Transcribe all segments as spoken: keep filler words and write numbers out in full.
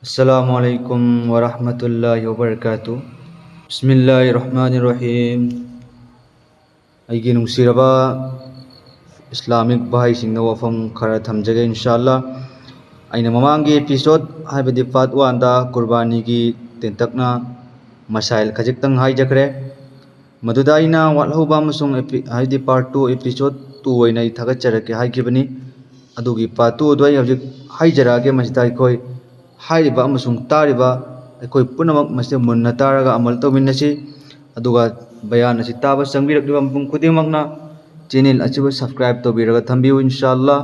السلام عليكم ورحمة الله وبركاته. بسم الله الرحمن الرحيم. ꯑꯩꯒꯤ ꯅꯨꯡꯁꯤꯔꯕ ꯏꯁꯂꯥꯃꯤꯛ ꯚꯥꯏꯁꯤꯡꯗ ꯋꯥꯐꯝ ꯈꯔ ꯊꯝꯖꯒꯦ, ꯏꯟꯁꯥ ꯑꯜꯂꯥ꯫ ꯑꯩꯅ ꯃꯃꯥꯡꯒꯤ episode, ꯍꯥꯏꯕꯗꯤ part one ꯗ ꯀꯨꯔꯕꯥꯅꯤꯒꯤ ꯇꯦꯟꯇꯛꯅ ꯃꯁꯥꯏꯜ ꯈꯖꯤꯛꯇꯪ ꯍꯥꯏꯖꯈ꯭ꯔꯦ꯫ ꯃꯗꯨꯗ ꯑꯩꯅ ꯋꯥꯠꯍꯧꯕ ꯑꯃꯁꯨꯡ epi-, ꯍꯥꯏꯗꯤ part two, episode two ꯑꯣꯏꯅ ꯑꯩ ꯊꯥꯒꯠꯆꯔꯛꯀꯦ ꯍꯥꯏꯈꯤꯕꯅꯤ꯫ ꯑꯗꯨꯒꯤ part two ꯑꯗꯨ ꯑꯩ ꯍꯧꯖꯤꯛ ꯍꯥꯏꯖꯔꯛꯑꯒꯦ꯫ ꯃꯁꯤꯗ ꯑꯩꯈꯣꯏ ꯍꯥꯏꯔꯤꯕ ꯑꯃꯁꯨꯡ ꯇꯥꯔꯤꯕ ꯑꯩꯈꯣꯏ ꯄꯨꯝꯅꯃꯛ ꯃꯁꯤ ꯃꯨꯟꯅ ꯇꯥꯔꯒ ꯑꯃꯜ ꯇꯧꯃꯤꯟꯅꯁꯤ꯫ ꯑꯗꯨꯒ ꯕꯌꯥꯟ ꯑꯁꯤ ꯇꯥꯕ ꯆꯪꯕꯤꯔꯛꯂꯤꯕ ꯃꯤꯄꯨꯝ ꯈꯨꯗꯤꯡꯃꯛꯅ channel ꯑꯁꯤꯕꯨ subscribe ꯇꯧꯕꯤꯔꯒ ꯊꯝꯕꯤꯌꯨ, ꯏꯟꯁꯥ ꯑꯜꯂꯥ꯫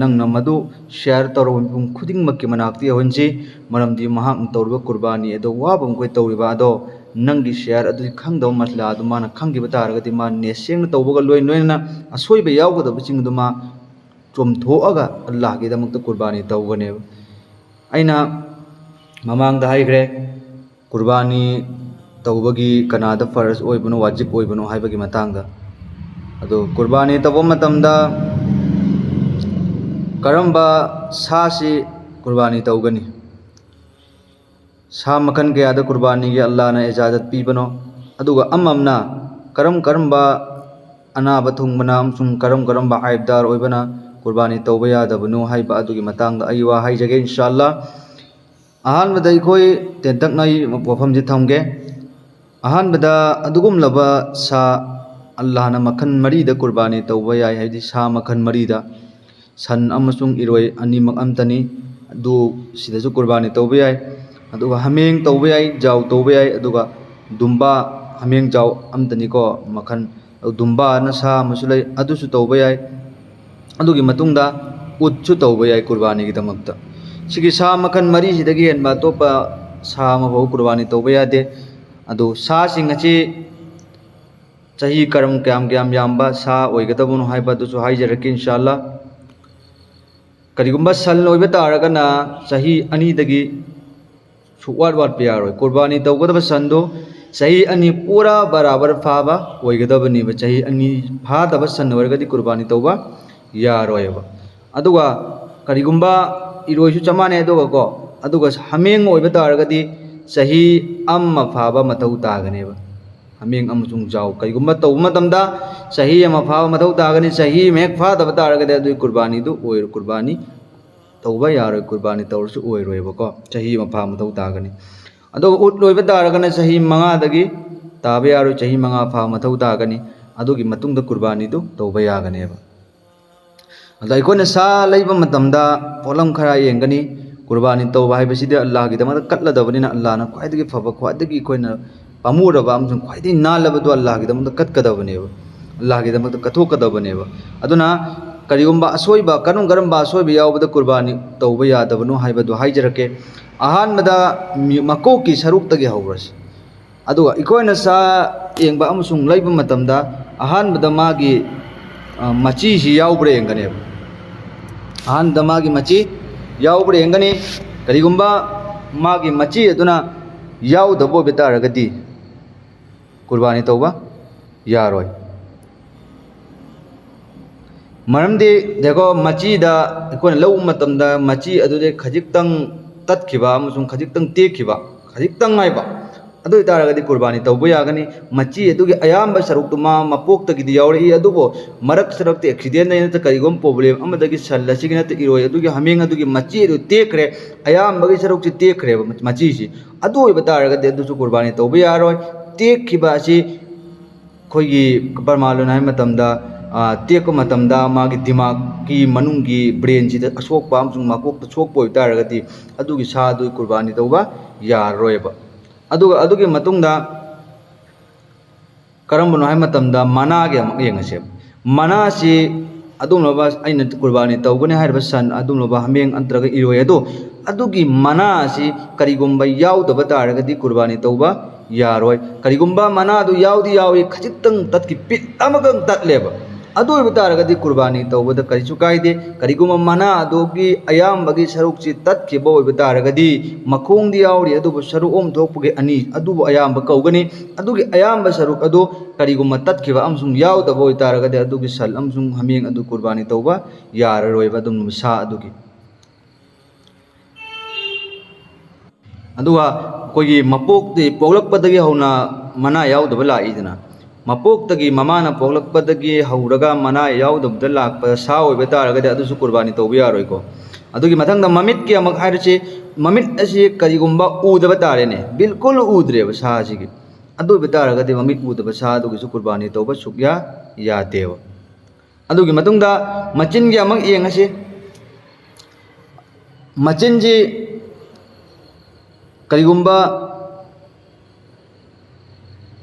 ꯅꯪꯅ ꯃꯗꯨ share ꯇꯧꯔꯕ ꯃꯤꯄꯨꯝ ꯈꯨꯗꯤꯡꯃꯛꯀꯤ ꯃꯅꯥꯛꯇ ꯌꯧꯍꯟꯁꯤ, ꯃꯔꯝꯗꯤ ꯃꯍꯥꯛꯅ ꯇꯧꯔꯤꯕ ꯀꯨꯔꯕꯥꯅꯤ ꯑꯗꯣ ꯋꯥꯕ ꯃꯈꯣꯏ ꯇꯧꯔꯤꯕ ꯑꯗꯣ ꯅꯪꯒꯤ share ꯑꯗꯨꯗꯤ ꯈꯪꯗꯕ ꯃꯁꯂꯥ ꯑꯗꯨ ꯃꯥꯅ ꯈꯪꯈꯤꯕ ꯇꯥꯔꯒꯗꯤ ꯃꯥ ꯅꯤꯌꯠ ꯁꯦꯡꯅ ꯇꯧꯕꯒ ꯂꯣꯏ ꯂꯣꯏꯅꯅ ꯑꯁꯣꯏꯕ ꯌꯥꯎꯒꯗꯕꯁꯤꯡ ꯑꯗꯨ ꯃꯥ ꯆꯨꯝꯊꯣꯛꯑꯒ ꯑꯜꯂꯥꯍꯒꯤꯗꯃꯛꯇ ꯀꯨꯔꯕꯥꯅꯤ ꯇꯧꯒꯅꯦꯕ꯫ ꯑꯩꯅ ꯃꯃꯥꯡꯗ ꯍꯥꯏꯈ꯭ꯔꯦ, ꯀꯨꯔꯕꯥꯅꯤ ꯇꯧꯕꯒꯤ ꯀꯅꯥꯗ ꯐꯔꯖ ꯑꯣꯏꯕꯅꯣ, ꯋꯥꯖꯤꯕ ꯑꯣꯏꯕꯅꯣ ꯍꯥꯏꯕꯒꯤ ꯃꯇꯥꯡꯗ꯫ ꯑꯗꯨ ꯀꯨꯔꯕꯥꯅꯤ ꯇꯧꯕ ꯃꯇꯝꯗ ꯀꯔꯝꯕ ꯁꯥꯁꯤ ꯀꯨꯔꯕꯥꯅꯤ ꯇꯧꯒꯅꯤ? ꯁꯥ ꯃꯈꯜ ꯀꯌꯥꯗ ꯀꯨꯔꯕꯥꯅꯤꯒꯤ ꯑꯜꯂꯥꯍꯅ ꯏꯖꯥꯖꯠ ꯄꯤꯕꯅꯣ, ꯑꯗꯨꯒ ꯑꯃꯝꯅ ꯀꯔꯝ ꯀꯔꯝꯕ ꯑꯅꯥꯕ ꯊꯨꯡꯕꯅ ꯑꯃꯁꯨꯡ ꯀꯔꯝ ꯀꯔꯝꯕ ꯑꯥꯏꯕꯗꯥꯔ ꯑꯣꯏꯕꯅ ꯀꯨꯔꯕꯥꯅꯤ ꯇꯧꯕ ꯌꯥꯗꯕꯅꯣ ꯍꯥꯏꯕ ꯑꯗꯨꯒꯤ ꯃꯇꯥꯡꯗ ꯑꯩ ꯋꯥ ꯍꯥꯏꯖꯒꯦ, ꯏꯟꯁꯥ ꯑꯜꯂꯥ꯫ ꯑꯍꯥꯟꯕꯗ ꯑꯩꯈꯣꯏ ꯇꯦꯟꯇꯛꯅ ꯑꯩ ꯋꯥꯐꯝꯁꯤ ꯊꯝꯒꯦ꯫ ꯑꯍꯥꯟꯕꯗ, ꯑꯗꯨꯒꯨꯝꯂꯕ ꯁꯥ ꯑꯜꯂꯥꯍꯅ ꯃꯈꯜ ꯃꯔꯤꯗ ꯀꯨꯔꯕꯥꯅꯤ ꯇꯧꯕ ꯌꯥꯏ, ꯍꯥꯏꯗꯤ ꯁꯥ ꯃꯈꯜ ꯃꯔꯤꯗ, ꯁꯟ ꯑꯃꯁꯨꯡ ꯏꯔꯣꯏ ꯑꯅꯤꯃꯛ ꯑꯝꯇꯅꯤ꯫ ꯑꯗꯨ ꯁꯤꯗꯁꯨ ꯀꯨꯔꯕꯥꯅꯤ ꯇꯧꯕ ꯌꯥꯏ꯫ ꯑꯗꯨꯒ ꯍꯥꯃꯦꯡ ꯇꯧꯕ ꯌꯥꯏ, ꯖꯥꯎ ꯇꯧꯕ ꯌꯥꯏ, ꯑꯗꯨꯒ ꯗꯨꯝꯕꯥ, ꯍꯥꯃꯦꯡ ꯖꯥꯎ ꯑꯝꯇꯅꯤꯀꯣ ꯃꯈꯜ꯫ ꯑꯗꯨ ꯗꯨꯝꯕꯥꯅ ꯁꯥ ꯑꯃꯁꯨ ꯂꯩ, ꯑꯗꯨꯁꯨ ꯇꯧꯕ ꯌꯥꯏ꯫ ꯑꯗꯨꯒꯤ ꯃꯇꯨꯡꯗ ꯎꯠꯁꯨ ꯇꯧꯕ ꯌꯥꯏ ꯀꯨꯔꯕꯥꯅꯤꯒꯤꯗꯃꯛꯇ꯫ ꯁꯤꯒꯤ ꯁꯥ ꯃꯈꯜ ꯃꯔꯤꯁꯤꯗꯒꯤ ꯍꯦꯟꯕ ꯑꯇꯣꯞꯄ ꯁꯥ ꯑꯃꯐꯥꯎ ꯀꯨꯔꯕꯥꯅꯤ ꯇꯧꯕ ꯌꯥꯗꯦ꯫ ꯑꯗꯨ ꯁꯥꯁꯤꯡ ꯑꯁꯤ ꯆꯍꯤ ꯀꯔꯝ ꯀꯌꯥꯝ ꯀꯌꯥꯝ ꯌꯥꯝꯕ ꯁꯥ ꯑꯣꯏꯒꯗꯕꯅꯣ ꯍꯥꯏꯕ ꯑꯗꯨꯁꯨ ꯍꯥꯏꯖꯔꯛꯀꯦ, ꯏꯟꯁꯥ ꯑꯜꯂꯥ꯫ ꯀꯔꯤꯒꯨꯝꯕ ꯁꯟ ꯑꯣꯏꯕ ꯇꯥꯔꯒꯅ ꯆꯍꯤ ꯑꯅꯤꯗꯒꯤ ꯁꯨꯛꯋꯥꯠ ꯋꯥꯠꯄ ꯌꯥꯔꯣꯏ꯫ ꯀꯨꯔꯕꯥꯅꯤ ꯇꯧꯒꯗꯕ ꯁꯟꯗꯨ ꯆꯍꯤ ꯑꯅꯤ ꯄꯨꯔꯥ ꯕꯔꯥꯕꯔ ꯐꯥꯕ ꯑꯣꯏꯒꯗꯕꯅꯦꯕ꯫ ꯆꯍꯤ ꯑꯅꯤ ꯐꯥꯗꯕ ꯁꯟ ꯑꯣꯏꯔꯒꯗꯤ ꯀꯨꯔꯕꯥꯅꯤ ꯇꯧꯕ ꯌꯥꯔꯣꯏꯕ꯫ ꯑꯗꯨꯒ ꯀꯔꯤꯒꯨꯝꯕ ꯏꯔꯣꯏꯁꯨ ꯆꯞ ꯃꯥꯟꯅꯩ, ꯑꯗꯨꯒ ꯀꯣ, ꯑꯗꯨꯒ ꯍꯥꯃꯦꯡ ꯑꯣꯏꯕ ꯇꯥꯔꯒꯗꯤ ꯆꯍꯤ ꯑꯃ ꯐꯥꯕ ꯃꯊꯧ ꯇꯥꯒꯅꯦꯕ꯫ ꯍꯥꯃꯦꯡ ꯑꯃꯁꯨꯡ ꯌꯥꯎ ꯀꯔꯤꯒꯨꯝꯕ ꯇꯧꯕ ꯃꯇꯝꯗ ꯆꯍꯤ ꯑꯃ ꯐꯥꯕ ꯃꯊꯧ ꯇꯥꯒꯅꯤ꯫ ꯆꯍꯤ ꯑꯃ ꯍꯦꯛ ꯐꯥꯗꯕ ꯇꯥꯔꯒꯗꯤ ꯑꯗꯨꯒꯤ ꯀꯨꯔꯕꯥꯅꯤꯗꯨ ꯑꯣꯏꯔꯣꯏ, ꯀꯨꯔꯕꯥꯅꯤ ꯇꯧꯕ ꯌꯥꯔꯣꯏ, ꯀꯨꯔꯕꯥꯅꯤ ꯇꯧꯔꯁꯨ ꯑꯣꯏꯔꯣꯏꯕꯀꯣ꯫ ꯆꯍꯤ ꯑꯃ ꯐꯥꯕ ꯃꯊꯧ ꯇꯥꯒꯅꯤ꯫ ꯑꯗꯨꯒ ꯎꯠ ꯂꯣꯏꯕ ꯇꯥꯔꯒꯅ ꯆꯍꯤ ꯃꯉꯥꯗꯒꯤ ꯇꯥꯕ ꯌꯥꯔꯣꯏ, ꯆꯍꯤ ꯃꯉꯥ ꯐꯥꯕ ꯃꯊꯧ ꯇꯥꯒꯅꯤ꯫ ꯑꯗꯨꯒꯤ ꯃꯇꯨꯡꯗ ꯀꯨꯔꯕꯥꯅꯤꯗꯨ ꯇꯧꯕ ꯌꯥꯒꯅꯦꯕ꯫ ꯑꯗ ꯑꯩꯈꯣꯏꯅ ꯁꯥ ꯂꯩꯕ ꯃꯇꯝꯗ ꯄꯣꯠꯂꯝ ꯈꯔ ꯌꯦꯡꯒꯅꯤ꯫ ꯀꯨꯔꯕꯥꯅꯤ ꯇꯧꯕ ꯍꯥꯏꯕꯁꯤꯗꯤ ꯑꯜꯂꯥꯍꯒꯤꯗꯃꯛꯇ ꯀꯠꯂꯗꯕꯅꯤꯅ, ꯑꯜꯂꯥꯍꯅ ꯈ꯭ꯋꯥꯏꯗꯒꯤ ꯐꯕ, ꯈ꯭ꯋꯥꯏꯗꯒꯤ ꯑꯩꯈꯣꯏꯅ ꯄꯥꯝꯃꯨꯔꯕ ꯑꯃꯁꯨꯡ ꯈ꯭ꯋꯥꯏꯗꯒꯤ ꯅꯥꯜꯂꯕꯗꯨ ꯑꯜꯂꯥꯍꯒꯤꯗꯃꯛꯇ ꯀꯠꯀꯗꯕꯅꯦꯕ, ꯑꯜꯂꯥꯍꯒꯤꯗꯃꯛꯇ ꯀꯠꯊꯣꯛꯀꯗꯕꯅꯦꯕ꯫ ꯑꯗꯨꯅ ꯀꯔꯤꯒꯨꯝꯕ ꯑꯁꯣꯏꯕ, ꯀꯔꯝ ꯀꯔꯝꯕ ꯑꯁꯣꯏꯕ ꯌꯥꯎꯕꯗ ꯀꯨꯔꯕꯥꯅꯤ ꯇꯧꯕ ꯌꯥꯗꯕꯅꯣ ꯍꯥꯏꯕꯗꯨ ꯍꯥꯏꯖꯔꯛꯀꯦ꯫ ꯑꯍꯥꯟꯕꯗ ꯃꯤ-, ꯃꯀꯣꯛꯀꯤ ꯁꯔꯨꯛꯇꯒꯤ ꯍꯧꯔꯁꯤ꯫ ꯑꯗꯨꯒ ꯑꯩꯈꯣꯏꯅ ꯁꯥ ꯌꯦꯡꯕ ꯑꯃꯁꯨꯡ ꯂꯩꯕ ꯃꯇꯝꯗ ꯑꯍꯥꯟꯕꯗ ꯃꯥꯒꯤ, ꯑ, ꯃꯆꯤꯁꯤ ꯌꯥꯎꯕ꯭ꯔꯥ ꯌꯦꯡꯒꯅꯦꯕ꯫ ꯑꯍꯥꯟꯕꯗ ꯃꯥꯒꯤ ꯃꯆꯤ ꯌꯥꯎꯕ꯭ꯔꯥ ꯌꯦꯡꯒꯅꯤ꯫ ꯀꯔꯤꯒꯨꯝꯕ ꯃꯥꯒꯤ ꯃꯆꯤ ꯑꯗꯨꯅ ꯌꯥꯎꯗꯕ ꯑꯣꯏꯕ ꯇꯥꯔꯒꯗꯤ ꯀꯨꯔꯕꯥꯅꯤ ꯇꯧꯕ ꯌꯥꯔꯣꯏ꯫ ꯃꯔꯝꯗꯤ ꯌꯦꯡꯉꯣ, ꯃꯆꯤꯗ ꯑꯩꯈꯣꯏꯅ ꯂꯧꯕ ꯃꯇꯝꯗ ꯃꯆꯤ ꯑꯗꯨꯗꯤ ꯈꯖꯤꯛꯇꯪ ꯇꯠꯈꯤꯕ ꯑꯃꯁꯨꯡ ꯈꯖꯤꯛꯇꯪ ꯇꯦꯛꯈꯤꯕ, ꯈꯖꯤꯛꯇꯪ ꯍꯥꯏꯕ, ꯑꯗꯨ ꯑꯣꯏꯇꯥꯔꯒꯗꯤ ꯀꯨꯔꯕꯥꯅꯤ ꯇꯧꯕ ꯌꯥꯒꯅꯤ꯫ ꯃꯆꯤ ꯑꯗꯨꯒꯤ ꯑꯌꯥꯝꯕ ꯁꯔꯨꯛꯇꯨ ꯃꯥ ꯃꯄꯣꯛꯇꯒꯤꯗꯤ ꯌꯥꯎꯔꯛꯏ, ꯑꯗꯨꯕꯨ ꯃꯔꯛ ꯁꯔꯛꯇ ꯑꯦꯛꯁꯤꯗꯦꯟꯗ ꯅꯠꯇ꯭ꯔ ꯀꯔꯤꯒꯨꯝꯕ ꯄ꯭ꯔꯣꯕ꯭ꯂꯦꯝ ꯑꯃꯗꯒꯤ ꯁꯟ ꯑꯁꯤꯒꯤ ꯅꯠꯇ꯭ꯔ ꯏꯔꯣꯏ ꯑꯗꯨꯒꯤ ꯍꯥꯃꯦꯡ ꯑꯗꯨꯒꯤ ꯃꯆꯤ ꯑꯗꯨ ꯇꯦꯛꯈ꯭ꯔꯦ, ꯑꯌꯥꯝꯕꯒꯤ ꯁꯔꯨꯛꯁꯤ ꯇꯦꯛꯈ꯭ꯔꯦꯕ ꯃꯆꯤꯁꯤ꯫ ꯑꯗꯨ ꯑꯣꯏꯕ ꯇꯥꯔꯒꯗꯤ ꯑꯗꯨꯁꯨ ꯀꯨꯔꯕꯥꯅꯤ ꯇꯧꯕ ꯌꯥꯔꯣꯏ꯫ ꯇꯦꯛꯈꯤꯕ ꯑꯁꯤ ꯑꯩꯈꯣꯏꯒꯤ ꯄ꯭ꯔꯃꯥꯟ ꯑꯣꯏꯅ ꯍꯥꯏꯕ ꯃꯇꯝꯗ, ꯑ, ꯇꯦꯛꯄ ꯃꯇꯝꯗ ꯃꯥꯒꯤ ꯗꯤꯃꯥꯛꯀꯤ ꯃꯅꯨꯡꯒꯤ ꯕ꯭ꯔꯦꯟꯁꯤꯗ ꯑꯁꯣꯛꯄ ꯑꯃꯁꯨꯡ ꯃꯀꯣꯛꯇ ꯁꯣꯛꯄ ꯑꯣꯏꯕ ꯇꯥꯔꯒꯗꯤ ꯑꯗꯨꯒꯤ ꯁꯥꯗꯨ ꯀꯨꯔꯕꯥꯅꯤ ꯇꯧꯕ ꯌꯥꯔꯔꯣꯏꯕ꯫ ꯑꯗꯨꯒ ꯑꯗꯨꯒꯤ ꯃꯇꯨꯡꯗ ꯀꯔꯝꯕꯅꯣ ꯍꯥꯏꯕ ꯃꯇꯝꯗ ꯃꯅꯥꯒꯤ ꯑꯃꯨꯛ ꯌꯦꯡꯉꯁꯦꯕ꯫ ꯃꯅꯥꯁꯤ ꯑꯗꯨꯒꯨꯝꯂꯕ ꯑꯩꯅ ꯀꯨꯔꯕꯥꯅꯤ ꯇꯧꯒꯅꯤ ꯍꯥꯏꯔꯤꯕ ꯁꯟ, ꯑꯗꯨꯒꯨꯝꯂꯕ ꯍꯥꯃꯦꯡ ꯅꯠꯇ꯭ꯔꯒ ꯏꯔꯣꯏ ꯑꯗꯣ, ꯑꯗꯨꯒꯤ ꯃꯅꯥ ꯑꯁꯤ ꯀꯔꯤꯒꯨꯝꯕ ꯌꯥꯎꯗꯕ ꯇꯥꯔꯒꯗꯤ ꯀꯨꯔꯕꯥꯅꯤ ꯇꯧꯕ ꯌꯥꯔꯣꯏ꯫ ꯀꯔꯤꯒꯨꯝꯕ ꯃꯅꯥꯗꯨ ꯌꯥꯎꯗꯤ ꯌꯥꯎꯏ, ꯈꯖꯤꯛꯇꯪ ꯇꯠꯈꯤ, ꯄꯤꯠ ꯑꯃꯈꯛ ꯇꯠꯂꯦꯕ꯫ ꯑꯗꯨ ꯑꯣꯏꯕ ꯇꯥꯔꯒꯗꯤ ꯀꯨꯔꯕꯥꯅꯤ ꯇꯧꯕꯗ ꯀꯔꯤꯁꯨ ꯀꯥꯏꯗꯦ꯫ ꯀꯔꯤꯒꯨꯝꯕ ꯃꯅꯥ ꯑꯗꯨꯒꯤ ꯑꯌꯥꯝꯕꯒꯤ ꯁꯔꯨꯛꯁꯤ ꯇꯠꯈꯤꯕ ꯑꯣꯏꯕ ꯇꯥꯔꯒꯗꯤ, ꯃꯈꯣꯡꯗꯤ ꯌꯥꯎꯔꯤ, ꯑꯗꯨꯕꯨ ꯁꯔꯨ ꯑꯍꯨꯝ ꯊꯣꯛꯄꯒꯤ ꯑꯅꯤ ꯑꯗꯨꯕꯨ ꯑꯌꯥꯝꯕ ꯀꯧꯒꯅꯤ꯫ ꯑꯗꯨꯒꯤ ꯑꯌꯥꯝꯕ ꯁꯔꯨꯛ ꯑꯗꯨ ꯀꯔꯤꯒꯨꯝꯕ ꯇꯠꯈꯤꯕ ꯑꯃꯁꯨꯡ ꯌꯥꯎꯗꯕ ꯑꯣꯏꯇꯥꯔꯒꯗꯤ, ꯑꯗꯨꯒꯤ ꯁꯟ ꯑꯃꯁꯨꯡ ꯍꯥꯃꯦꯡ ꯑꯗꯨ ꯀꯨꯔꯕꯥꯅꯤ ꯇꯧꯕ ꯌꯥꯔꯔꯣꯏꯕ, ꯑꯗꯨꯝ ꯁꯥ ꯑꯗꯨꯒꯤ꯫ ꯑꯗꯨꯒ ꯑꯩꯈꯣꯏꯒꯤ ꯃꯄꯣꯛꯇꯤ, ꯄꯣꯛꯂꯛꯄꯗꯒꯤ ꯍꯧꯅ ꯃꯅꯥ ꯌꯥꯎꯗꯕ ꯂꯥꯛꯏꯗꯅ, ꯃꯄꯣꯛꯇꯒꯤ ꯃꯃꯥꯅ ꯄꯣꯛꯂꯛꯄꯗꯒꯤ ꯍꯧꯔꯒ ꯃꯅꯥ ꯌꯥꯎꯗꯕꯗ ꯂꯥꯛꯄ ꯁꯥ ꯑꯣꯏꯕ ꯇꯥꯔꯒꯗꯤ ꯑꯗꯨꯁꯨ ꯀꯨꯔꯕꯥꯅꯤ ꯇꯧꯕ ꯌꯥꯔꯣꯏꯀꯣ꯫ ꯑꯗꯨꯒꯤ ꯃꯊꯪꯗ ꯃꯃꯤꯠꯀꯤ ꯑꯃꯨꯛ ꯍꯥꯏꯔꯁꯤ, ꯃꯃꯤꯠ ꯑꯁꯤ ꯀꯔꯤꯒꯨꯝꯕ ꯎꯗꯕ ꯇꯥꯔꯦꯅꯦ, ꯕꯤꯜꯀꯨꯜ ꯎꯗ꯭ꯔꯦꯕ ꯁꯥ ꯑꯁꯤꯒꯤ, ꯑꯗꯨ ꯑꯣꯏꯕ ꯇꯥꯔꯒꯗꯤ ꯃꯃꯤꯠ ꯎꯗꯕ ꯁꯥ ꯑꯗꯨꯒꯤꯁꯨ ꯀꯨꯔꯕꯥꯅꯤ ꯇꯧꯕ ꯁꯨꯛꯌꯥ ꯌꯥꯗꯦꯕ꯫ ꯑꯗꯨꯒꯤ ꯃꯇꯨꯡꯗ ꯃꯆꯤꯟꯒꯤ ꯑꯃꯨꯛ ꯌꯦꯡꯉꯁꯤ꯫ ꯃꯆꯤꯟꯁꯤ ꯀꯔꯤꯒꯨꯝꯕ